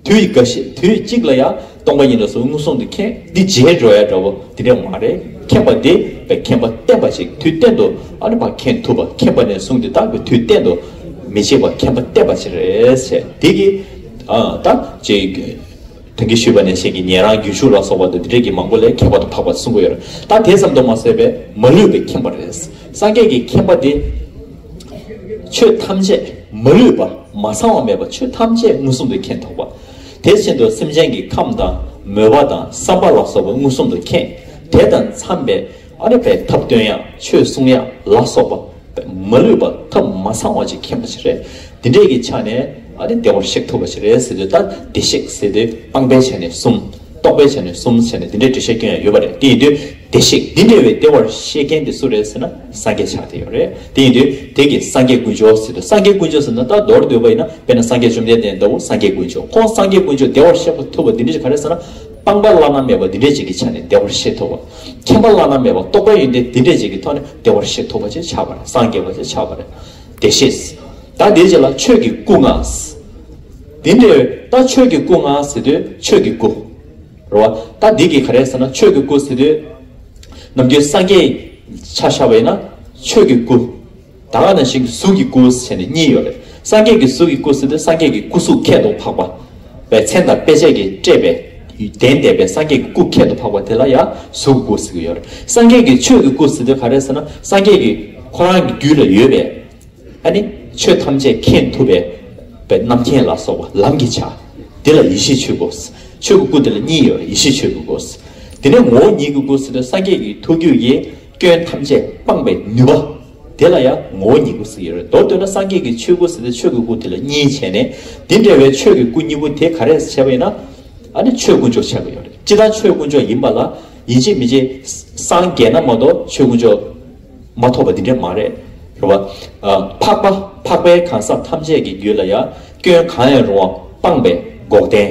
དུས་འགའ་ཤས་དུས་གཅིག་ལ་ཡང་སྟོང་པ་ཉིད་ལ་སོགས་མངོན་སུམ་དུ་མཁྱེན། འདི་བརྗེད་འགྲོ་ཡ་འདྲ་བོ་འདི་འདྲ་མ་རེད། མཁྱེན་པ་དེ་བས་མཁྱེན་པ་བརྟན་པ་ཅིག་དུས་གཏན་དུ་ཨ་ནི་བ་མཁྱེན་ཐུབ་པ། མཁྱེན་པ་ནས་བཟུང་སྟེ་ད་བས་དུས་གཏན་དུ་མི་བརྗེད་པ་མཁྱེན་པ་བརྟན་པ་ཅིག་རེད་ཟེར། འདི་གི་ཨ་ད་ཅིག་དོན་གྱིས་ཞུས་པ་ནང་བཞིན་གྱི་ཉན་རང་རྒྱུན་ཞུགས་ལ་སོགས་པ་དང་འདི་འདྲས་ཀྱི་མང་པོ་ལས་ཁྱད་པར་དུ་འཕགས་པ་གསུང་གི་ཡོད་རེད། ད་དེ་ཙམ་དུ་མ་ཟད་པས་མ་ལུས་པའི་མཁྱེན་པ་རེད། སངས་རྒྱས་ཀྱི་མཁྱེན་པ་དེ་ཆོས་ཐམས་ཅད་མ་ལུས་པ་མ་ཚང་བ་མེད་པ་ཆོས་ཐམས་ཅད་མངོན་སུམ་དུ་མཁྱེན་ཐུབ་པ། དེ་བཞིན་དུ་སེམས་ཅན་གྱི་ཁམས་དང་མོས་པ་དང་བསམ་པ་ལ་སོགས་པ་མངོན་སུམ་དུ་མཁྱེན། དེ་དང་འཚམས་པའི་ཨ་ནི་བས་ཐབས་སྟོན་ཡག་ཆོས་གསུང་ཡག་ལ་སོགས་པ། མ་ལུས་པ་ཐབས་མ་ཚང་བ་ཅིག་མཁྱེན་པ་ཞིག་རེད། འདི་འདྲས་ཀྱི་ཆ་ནས་ཨ་ནི་བདེ་བར་གཤེགས་ཐུབ་པ་ཞིག་རེད་ཟེར་དུས། ད་བདེ་གཤེགས་ཟེར་དུས་སྤངས་པའི་ཆ་ནས་གསུམ། རྟོགས་པའི་ཆ་ནས་གསུམ་བྱས་ནས་འདི་འདྲའི་འགྲེལ་བཤད་སྐྱོན་ཡང་ཡོད་པ་རེད། དེ་ཡིན་དུས་བདེ་གཤེགས་འདི་འདྲ་བའི་བདེ་བར་གཤེགས་མཁན་དེ་སུ་རེད་ཟེར་ན་སངས་རྒྱས་ཆགས་བསྡད་ཡོད་རེད། དེ་ཡིན་དུས་དེ་གི་སངས་རྒྱས་དཀོན་མཆོག་ཟེར་དུས། སངས་རྒྱས་དཀོན་མཆོག་ཟེར་ན་ད་མདོར་བསྡུས་པ་ཡིན་ན་དཔེར་ན་སངས་རྒྱས་བཅོམ་ལྡན་འདས་ལྟ་བུ་སངས་རྒྱས་དཀོན་མཆོག་ཁོང་སངས་རྒྱས་དཀོན་མཆོག་བདེ་བར་གཤེགས་པ་ཐུབ་པ་འདི་འདྲ་ཅིག་ག་རེ་ཟེར་ན། སྤངས་པ་བླ་ན་མེད་པ་འདི་འདྲས་ཅིག་གི་ཆ་ནས་བདེ་བར་གཤེགས་ཐུབ་པ། མཁྱེན་པ་བླ་ན་མེད་པ་རྟོགས་པའི་ཡོན་ཏན་འདི་འདྲས་ཅིག་གི་ཐོག་ནས་བདེ་བར་གཤེགས་ཐུབ་པ་ཅིག་ཆགས་པ་རེད། སངས་རྒྱས་པ་ཅིག་ཆགས་པ་རེད། བདེ་གཤེགས། ད་དེའི་རྗེས་ལ་ཆོས་ཀྱི་སྐུ་ལྔ། འདི་འདྲས་ད་ཆོས་ཀྱི་སྐུ་ལྔ་ཟེར་དུས་ཆོས་ཀྱི་སྐུ། རེད་བ། ད་འདི་གི་ག་རེ་ཟེར་ན་ཆོས་ཀྱི་སྐུ་ཟེར་དུས། ནམ་རྒྱུན་སངས་རྒྱས་ཆ་བཞག་པ་ཡིན་ན་ཆོས་ཀྱི་སྐུ། ད་ག་ནང་བཞིན་གྱི་གཟུགས་ཀྱི་སྐུ་ཟེར་ནས་གཉིས་ཡོད་རེད། སངས་རྒྱས་ཀྱི་གཟུགས་ཀྱི་སྐུ་ཟེར་དུས་སངས་རྒྱས་ཀྱི་སྐུ་གཟུགས་ཁྱད་དུ་འཕགས་པ། པའི་མཚན་དང་དཔེ་བྱད་ཀྱིས་སྤྲས་པའི་ལྡན་བསྡད་པའི་སངས་རྒྱས་ཀྱི་སྐུ་ཁྱད་དུ་འཕགས་པ་དེ་ལ་ཡང་གཟུགས་ཀྱི་སྐུ་ཟེར་གྱི་ཡོད་རེད། སངས་རྒྱས་ཀྱི་ཆོས་ཀྱི་སྐུ་ཟེར་དུས་ག་རེ་ཟེར་ན་སངས་རྒྱས་ཀྱི་ཁོ་རང་གི་རྒྱུད་ལ་ཡོད་པའི། ཨ་ནི་ཆོས་ཐམས་ཅད་མཁྱེན་ཐུབ་པའི་པའི་རྣམ་མཁྱེན་ལ་སོགས་པ་ལམ་གྱི་ཆ། དེ་ལ་ཡེ་ཤེས་ཆོས་སྐུ། ཆོས་ཀྱི་སྐུ་དེ་ལ་གཉིས་ཡོད་རེད། ཡེ་ཤེས་ཆོས་ཀྱི་སྐུ། དེ་ནས་ངོ་བོ་ཉིད་ཀྱི་སྐུ་ཟེར་དུས་སངས་རྒྱས་ཀྱི་ཐུགས་རྒྱུད་ཀྱི་སྐྱོན་ཐམས་ཅད་སྤངས་པའི་ནུས་པ། དེ་ལ་ཡང་ངོ་བོ་ཉིད་སྐུ་ཟེར་གྱི་ཡོད་རེད། མདོར་བསྡུས་ན་སངས་རྒྱས་ཀྱི་ཆོས་སྐུ་ཟེར་དུས་ཆོས་ཀྱི་སྐུ་དེ་ལ་གཉིས་བྱས་ནས། དེ་འདྲ་བའི་ཆོས་ཀྱི་སྐུ་གཉིས་པོ་དེ་ག་རེ་བྱས་པ་ཡིན་ན། ཨ་ནི་ཆོས་དཀོན་མཆོག་ཆགས་ཀྱི་ཡོད་རེད། སྤྱིར་བཏང་ཆོས་དཀོན་མཆོག་ཡིན་པ་ལ་ཡིན་གཅིག་མིན་གཅིག་སངས་རྒྱས་ན་མ་གཏོགས་ཆོས་དཀོན་མཆོག་མ་ཐོབ་པ་འདི་འདྲ་མ་རེད། རེད་བ། ཨ། འཕགས་པ་འཕགས་པའི་གང་ཟག་ཐམས་ཅད་ཀྱི་རྒྱུད་ལ་ཡང་སྐྱོན་གང་ཡང་རུང་བ་སྤངས་པའི་འགོག་བདེན།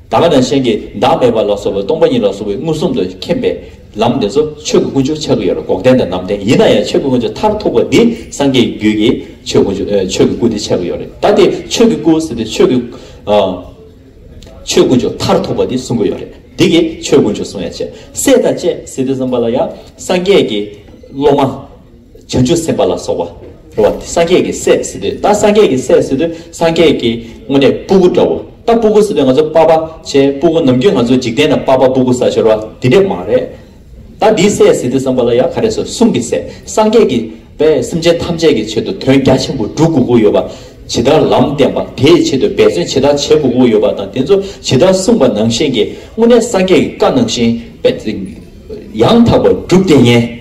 ད་ག་ནང་བཞིན་གྱི་བདག་མེད་པ་ལ་སོགས་པའི་སྟོང་པ་ཉིད་ལ་སོགས་པའི་མངོན་སུམ་དུ་མཁྱེན་པའི་ལམ་དེ་ཚོ་ཆོས་ཀྱི་དཀོན་མཆོག་ཆགས་ཀྱི་ཡོད་རེད། འགོག་བདེན་དང་རྣམ་བདེན། ཡིན་ན་ཡང་ཆོས་ཀྱི་དཀོན་མཆོག་མཐར་ཐུག་པ་འདི་སངས་རྒྱས་ཀྱི་རྒྱུད་ཀྱི་ཆོས་དཀོན་མཆོག་ཨ། ཆོས་ཀྱི་སྐུ་དེ་ཆགས་ཀྱི་ཡོད་རེད། ད་དེ་ཆོས་ཀྱི་སྐུ་ཟེར་དེ་ཆོས་ཀྱི་ཨ། ཆོས་དཀོན་མཆོག་མཐར་ཐུག་པ་དེ་གསུང་གི་ཡོད་རེད། དེ་གིས་ཆོས་དཀོན་མཆོག་གསུང་ཡ་བྱས། སྲས་དང་བཅས་ཟེར་དུས་ཙམ་པ་ལ་ཡང་སངས་རྒྱས་ཀྱི་སློབ་མ། བྱང་ཆུབ་སེམས་དཔའ་ལ་སོགས་པ། རེད་བ། སངས་རྒྱས་ཀྱི་སྲས་ཟེར་དུས། ད་སངས་རྒྱས་ཀྱི་སྲས་ཟེར་དུས་སངས་རྒྱས་ཀྱི་དངོས་གནས་སྤུ་གུ་འདྲ་བོ། ད་སྤུ་གུ་ཟེར་དུས་ང་ཚོ་པ་ཕ་བྱས། སྤུ་གུ་ནམ་རྒྱུན་ང་ཚོ་འཇིག་རྟེན་ནང་པ་ཕ་སྤུ་གུ་ཟེར་ཤོར་བ་འདི་འདྲས་མ་རེད། ད་འདིའི་སྲས་ཟེར་དུས་ཙམ་པ་ལ་ཡང་ག་རེ་ཟེར། གསུང་གི་སྲས། སངས་རྒྱས་ཀྱི་པས་སེམས་ཅན་ཐམས་ཅད་ཀྱི་ཆེད་དུ་དོན་རྒྱ་ཆེན་པོ་སྒྲུབ་དགོས་ཀྱི་ཡོད་པ། ཇི་ལྟར་ལམ་བསྟན་པ་དེའི་ཆེད་དུ་འབད་བརྩོན་ཇི་ལྟར་བྱེད་དགོས་ཀྱི་ཡོད་པ་དང་། དེ་ཚོ་ཇི་ལྟར་གསུངས་པ་ནང་བཞིན་གྱི་དངོས་གནས་སངས་རྒྱས་ཀྱི་བཀའ་ནང་བཞིན་པས་ཡང་དག་པར་སྒྲུབ་བསྡད་མཁན།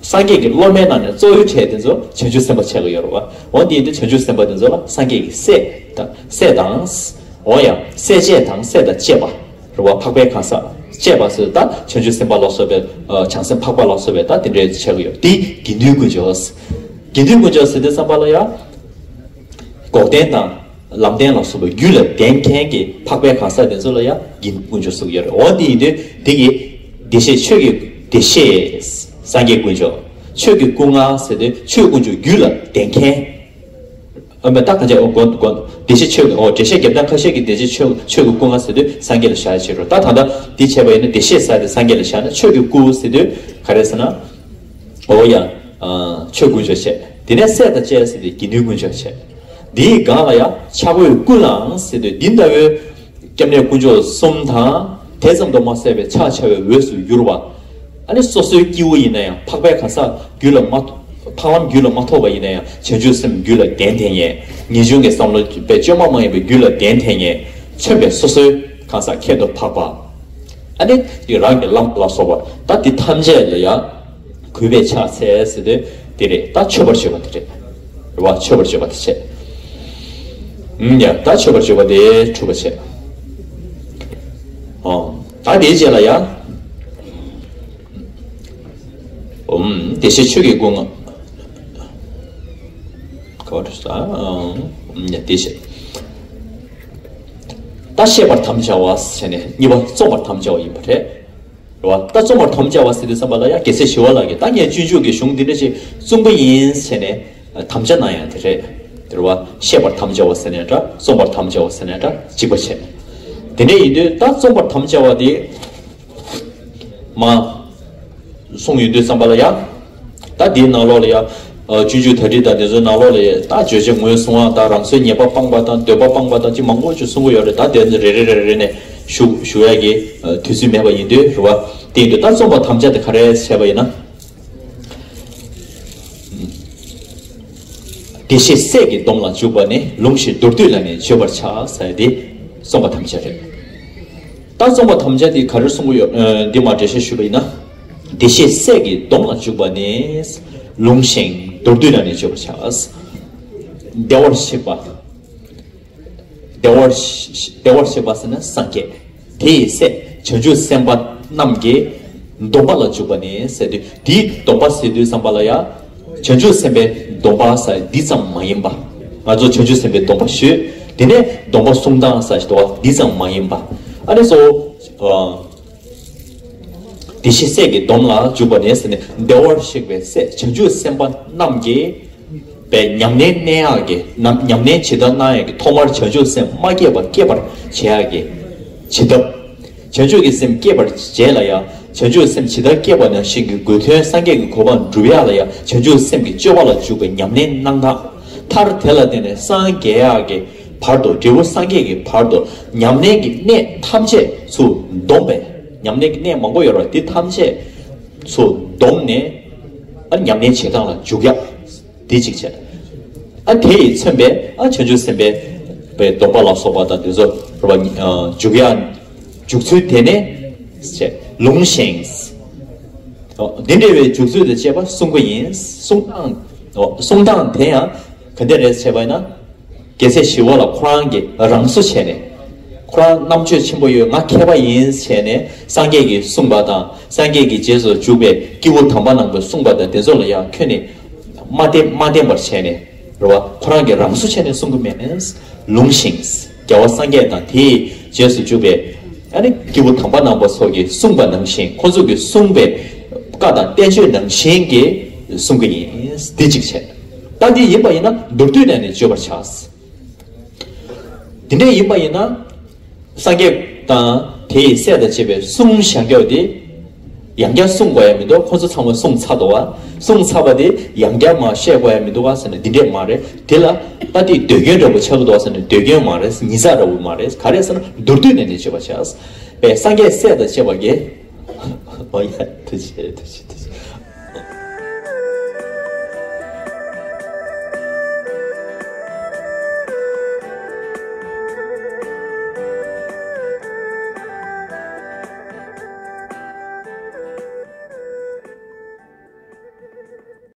སངས་རྒྱས་ཀྱི་སློབ་མའི་ནང་ནས་གཙོ་བོའི་གྲས་དེ་ཚོ་བྱང་ཆུབ་སེམས་དཔའ་ཆགས་ཀྱི་ཡོད་རེད་བ། འོ་དེ་ཡིན་དུས་བྱང་ཆུབ་སེམས་དཔའ་དེ་ཚོ་ལ་སངས་རྒྱས་ཀྱི་སྲས་དང་། སྲས་དང་། འོ་ཡང་སྲས་བཅས་དང་སྲས་དང་བཅས་པ། རེད་བ། འཕགས་པའི་གང་ཟག་བཅས་པ་ཟེར་ད་བྱང་ཆུབ་སེམས་དཔའ་ལ་སོགས་པའི་ཨ། བྱང་སེམས་འཕགས་པ་ལ་སོགས་པའི་ད་དེ་འདྲའི་ཆགས་ཀྱི་ཡོད། དེ་དགེ་འདུན་དཀོན་མཆོག་དགེ་འདུན་དཀོན་མཆོག་ཟེར་དུས་ཙམ་པ་ལ་ཡང་། འགོག་བདེན་དང་ ལམ་བདེན་ལ་སོགས་པའི་རྒྱུད་ལ་ལྡན་མཁན་གྱི་འཕགས་པའི་གང་ཟག་དེ་ཚོ་ལ་ཡང་དགེ་འདུན་དཀོན་མཆོག་གསུངས་ཡོད་རེད། འོ་དེ་ཡིན་དུས་དེ་གི་བདེ་གཤེགས་ཆོས་ཀྱི་བདེ་གཤེགས་སངས་རྒྱས་དཀོན་མཆོག་ཆོས་ཀྱི་སྐུ་ལྔ་ཟེར་དུས་ཆོས་དཀོན་མཆོག་རྒྱུད་ལ་ལྡན་མཁན། ཨ་མ་ད་ག་ཅེ་འོ་དགོན་དགོན་བདེ་གཤེགས་ཆོས་ཀྱི་འོ་བདེ་གཤེགས་རྒྱལ་བསྟན་ཁ་ཤས་ཀྱི་བདེ་གཤེགས་ཆོས་ཆོས་ཀྱི་སྐུ་ལྔ་ཟེར་དུས་སངས་རྒྱས་ལ་བཞག་ཡ་ཆེ་རུ། ད་ད་ལྟ་འདི་བྱས་པ་ཡིན་ན་བདེ་གཤེགས་ཟེར་དེ་སངས་རྒྱས་ལ་བཞག་ན་ཆོས་ཀྱི་སྐུ་ཟེར་དུས་ག་རེ་ཟེར་ན། འོ་ཡ། ཆོས་དཀོན་མཆོག་བྱས། དེ་ནས་སྲས་དང་བཅས་ཟེར་དེ་དགེ་འདུན་དཀོན་མཆོག་བྱས། འདིའི་སྒང་ལ་ཡང་ཕྱག་འོས་ཀུན་ལའང་ཟེར་དུས་འདི་ལྟ་བུའི་སྐྱབས་གནས་དཀོན་མཆོག་གསུམ་དང་དེ་ཙམ་དུ་མ་ཟད་པའི་ཕྱག་བྱ་བའི་འོས་སུ་གྱུར་པ། ཨ་ནི་སོ་སོའི་སྐྱེ་བོ་ཡིན་ན་ཡང་འཕགས་པའི་གང་ཟག་རྒྱུད་ལ་མ་འཕགས་ལམ་རྒྱུད་ལ་མ་ཐོབ་པ་ཡིན་ན་ཡང་བྱང་ཆུབ་སེམས་རྒྱུད་ལ་ལྡན་ཐལ་ངེས། ངེས་འབྱུང་གི་བསམ་བློ་པའི་བཅོས་མ་མ་ཡིན་པའི་རྒྱུད་ལ་ལྡན་ཐལ་ངེས། མཚོན་པའི་སོ་སོའི་གང་ཟག་ཁྱད་དུ་འཕགས་པ། ཨ་ནི་དེ་རང་གི་བླ་མ་ལ་སོགས་པ་ད་དེ་ཐམས་ཅད་ལ་ཡང་གུས་པས་ཕྱག་འཚལ་ཟེར་དུས་དེ་རེད། ད་མཆོད་པར་བརྗོད་པ་དེ་རེད། རེད་བ། མཆོད་པར་བརྗོད་པ་དེ་བྱས། ཨུམ་ཡ་ད་མཆོད་པར་བརྗོད་པ་དེ་གྲུབ་པ་བྱས། ཨོ། ད་དེའི་རྗེས་ལ་ཡ། ཨུམ། བདེ་གཤེགས་ཆོས་ཀྱི་སྐུ་ལྔ། ག་བ་དུ་ས། ཨུམ་ཡ་བདེ་གཤེགས། ད་བཤད་པར་དམ་བཅའ་བ་ཟེར་ནས་གཉིས་པ་རྩོམ་པར་དམ་བཅའ་བ་ཡིན་པ་རེད། རེད་བ། ད་རྩོམ་པར་དམ་བཅའ་བ་ཟེར་དུས་ཙམ་པ་ལ་ཡང་རྒྱལ་སྲས་ཞི་བ་ལྷ་གིས་ད་ངས་སྤྱོད་འཇུག་གི་གཞུང་འདི་འདྲ་ཞིག་གསུངས་པ་ཡིན་ཟེར་ནས་དམ་བཅའ་གནང་ཡང་དེ་རེད། དེ་རེད་བ། བཤད་པར་དམ་བཅའ་བ་ཟེར་ནས་འདྲ། རྩོམ་པར་དམ་བཅའ་བ་ཟེར་ནས་འདྲ་གཅིག་པ་བྱས། དེ་འདྲ་ཡིན་དུས་ད་རྩོམ་པར་དམ་བཅའ་བ་དེ་མ་གསུངས་ཡོང་དུས་ཙམ་པ་ལ་ཡང་ད་དེའི་ནང་ལོགས་ལ་ཡང་སྤྱོད་འཇུག་དར་ཊིཀ་དང་དེ་ཚོའི་ནང་ལོགས་ལ་ཡང་ད་བརྗོད་བྱ་ངོས་བཟུང་བ་དང་རང་སོའི་ཉེས་པ་སྤངས་པ་དང་འདོད་པ་སྤངས་པ་དང་ཅི་མང་པོ་ཅིག་གསུང་གི་ཡོད་རེད། ད་དེ་ཚོ་རེ་རེ་རེ་རེ་ནས་ཞུ་ཞུ་ཡ་གི་དུས་ཚོད་མེད་པ་ཡིན་དུས་རེད་བ། དེ་ཡིན་དུས་ད་རྩོམ་པར་དམ་བཅའ་དེ་ག་རེ་བྱས་པ་ཡིན་ན། བདེ་གཤེགས་སྲས་ཀྱི་སྡོམ་ལ་འཇུག་པ་ནི་ལུང་བཞིན་མདོར་བསྡུས་ལ་ནི་བརྗོད་པར་བྱ་ཟེར་ཏེ་རྩོམ་པར་དམ་བཅའ་རེད། ད་རྩོམ་པར་དམ་བཅའ་དེ་ག་རེ་གསུང་གི་ཡོད། ཨ་འདི་མར་འགྲེལ་བཤད་ཞུས་པ་ཡིན་ན། བདེ་གཤེགས་སྲས་ཀྱི་སྡོམ་ལ་འཇུག་པ་ནི་ལུང་བཞིན་མདོར་བསྡུས་ལ་ནི་བརྗོད་པར་བྱ། བདེ་བར་གཤེགས་པ། བདེ་བར་བདེ་བར་གཤེགས་པ་ཟེར་ན་སངས་རྒྱས། དེ་ཡི་སྲས་བྱང་ཆུབ་སེམས་དཔའ་རྣམས་ཀྱི་སྡོམ་པ་ལ་འཇུག་པ་ནི་ཟེར་དུས་དེའི་སྡོམ་པ་ཟེར་དུས་ཙམ་པ་ལ་ཡང་བྱང་ཆུབ་སེམས་དཔའི་སྡོམ་པ་ཟེར་འདི་ཙམ་མ་ཡིན་པ། ང་ཚོ་བྱང་ཆུབ་སེམས་དཔའི་སྡོམ་པ་ཞུས། དེ་ནས་སྡོམ་པ་གསུང་སྟངས་ཟེར་ཞིག་འདུག་བ། འདི་ཙམ་མ་ཡིན་པ། ཨ་ནི་སོ། ཨ། བདེ་གཤེགས་སྲས་ཀྱི་སྡོམ་ལ་འཇུག་པ་ནས་ཟེར་ནས་བདེ་བར་གཤེགས་པའི་སྲས་བྱང་ཆུབ་སེམས་དཔའ་རྣམས་ཀྱི་པའི་ཉམས་ལེན་གནང་ཡག་གི་ཉམས་ཉམས་ལེན་ཇི་ལྟར་གནང་ཡག་གི་ཐོག་མར་བྱང་ཆུབ་སེམས་མ་སྐྱེས་པ་སྐྱེད་པར་བྱེད་ཡག་གི་བྱེད་ཐབས། བྱང་ཆུབ་ཀྱི་སེམས་སྐྱེད་པར་བྱེད་ལ་ཡང་བྱང་ཆུབ་སེམས་ཇི་ལྟར་སྐྱེས་པ་ནང་བཞིན་གྱི་དགོས་དོན་སངས་རྒྱས་ཀྱི་གོ་འཕང་སྒྲུབ་ཡག་ལ་ཡང་བྱང་ཆུབ་སེམས་ཀྱི་སྤྱོད་པ་ལ་འཇུག་པའི་ཉམས་ལེན་གནང་སྟངས། མཐར་དེ་ལ་བརྟེན་ནས་སངས་རྒྱས་ཡག་གི་བར་དུ་འབྲས་བུ་སངས་རྒྱས་ཀྱི་བར་དུ་ཉམས་ལེན་གྱི་གནས་ཐམས་ཅད་ཚུར་བསྡོམས་པས། ཉམས་ལེན་གྱི་གནས་མང་པོ་ཡོད་རེད་བ། འདི་ཐམས་ཅད་ཚུར་བསྡོམས་ནས་ཨ་ཉམས་ལེན་བྱེད་སྟངས་ལ་འཇུག་ཡག་འདི་གཅིག་བྱས། ཨ་དེ་ཡིས་མཚོན་པའི་ཨ་བྱང་ཆུབ་སེམས་དཔའི་པའི་སྡོམ་པ་ལ་སོགས་པ་དང་འདི་ཚོ་རེད་བ། འཇུག་ཡག་འཇུག་ཚུལ་དེ་ནས་བྱས་ལུང་བཞིན། འདི་འདྲ་བའི་འཇུག་ཚུལ་དང་བཅས་པ་གསུང་གི་ཡིན། གསུང་སྟངས་གསུང་སྟངས་དེ་ཡང་ག་འདྲ་རེད་བྱས་པ་ཡིན་ན། རྒྱལ་སྲས་ཞི་བ་ལྷ་ཁོ་རང་གིས་རང་བཟོ་བྱས་ནས། ཁོ་རང་རྣམ་དཔྱོད་ཆེན་པོ་ཡོད་ང་མཁས་པ་ཡིན་བྱས་ནས་སངས་རྒྱས་ཀྱིས་གསུངས་པ་དང་སངས་རྒྱས་ཀྱི་རྗེས་སུ་འཇུག་པའི་སྐྱེས་བུ་དམ་པ་རྣམས་ཀྱིས་གསུངས་པ་དང་དེ་ཚོ་ལ་ཡང་ཁྱོན་ནས་མ་བརྟེན་མ་བརྟེན་པར་བྱས་ནས་རེད་བ། ཁོ་རང་གིས་རང་བཟོ་བྱས་ནས་གསུང་གི་མེད། ལུང་བཞིན། རྒྱལ་བ་སངས་རྒྱས་དང་དེའི་རྗེས་སུ་འཇུག་པའི་ཨ་ནི་སྐྱེས་བུ་དམ་པ་རྣམ་པ་སོགས་ཀྱིས་གསུངས་པ་ནང་བཞིན་ཁོ་ཚོ་གིས་གསུངས་པའི་བཀའ་དང་བསྟན་བཅོས་ནང་བཞིན་གྱི་གསུང་གི་ཡིན། འདི་གཅིག་བྱས། ད་འདི་ཡིན་པ་ཡིན་ན་མདོར་བསྡུས་ནས་ནི་བརྗོད་པར་བྱ། དེ་འདྲ་ཡིན་པ་ཡིན་ན། སངས་རྒྱས་དང་དེ་ཡི་སྲས་དང་བཅས་པའི་གསུང་བཞག་རྒྱུ་དེ། ཡང་བསྐྱར་གསུང་དགོས་ཡ་མི་འདུག་ཁོ་ཚོ་ཚང་མ་གསུང་ཚར་འདུག་བ། གསུང་ཚར་བ་དེ་ཡང་བསྐྱར་མར་བཤད་དགོས་ཡ་མི་འདུག་བ་ཟེར་ན་འདི་འདྲས་མ་རེད། དེ་ལ་ད་དེ་ཟློས་སྐྱོན་འདྲ་པོ་ཆགས་ཀྱི་འདུག་བ་ཟེར་ན་ཟློས་སྐྱོན་མ་རེད། ཉེས་བྱ་འདྲ་པོ་མ་རེད། ག་རེ་ཟེར་ན་མདོར་བསྡུས་ནས་ནི་བརྗོད་པར་བྱ། པས་སངས་རྒྱས་སྲས་དང་བཅས་པ་གིས། ཨོ་ཡ་ཐུགས་རྗེ་ཆེ་ཐུགས་རྗེ་ཆེ།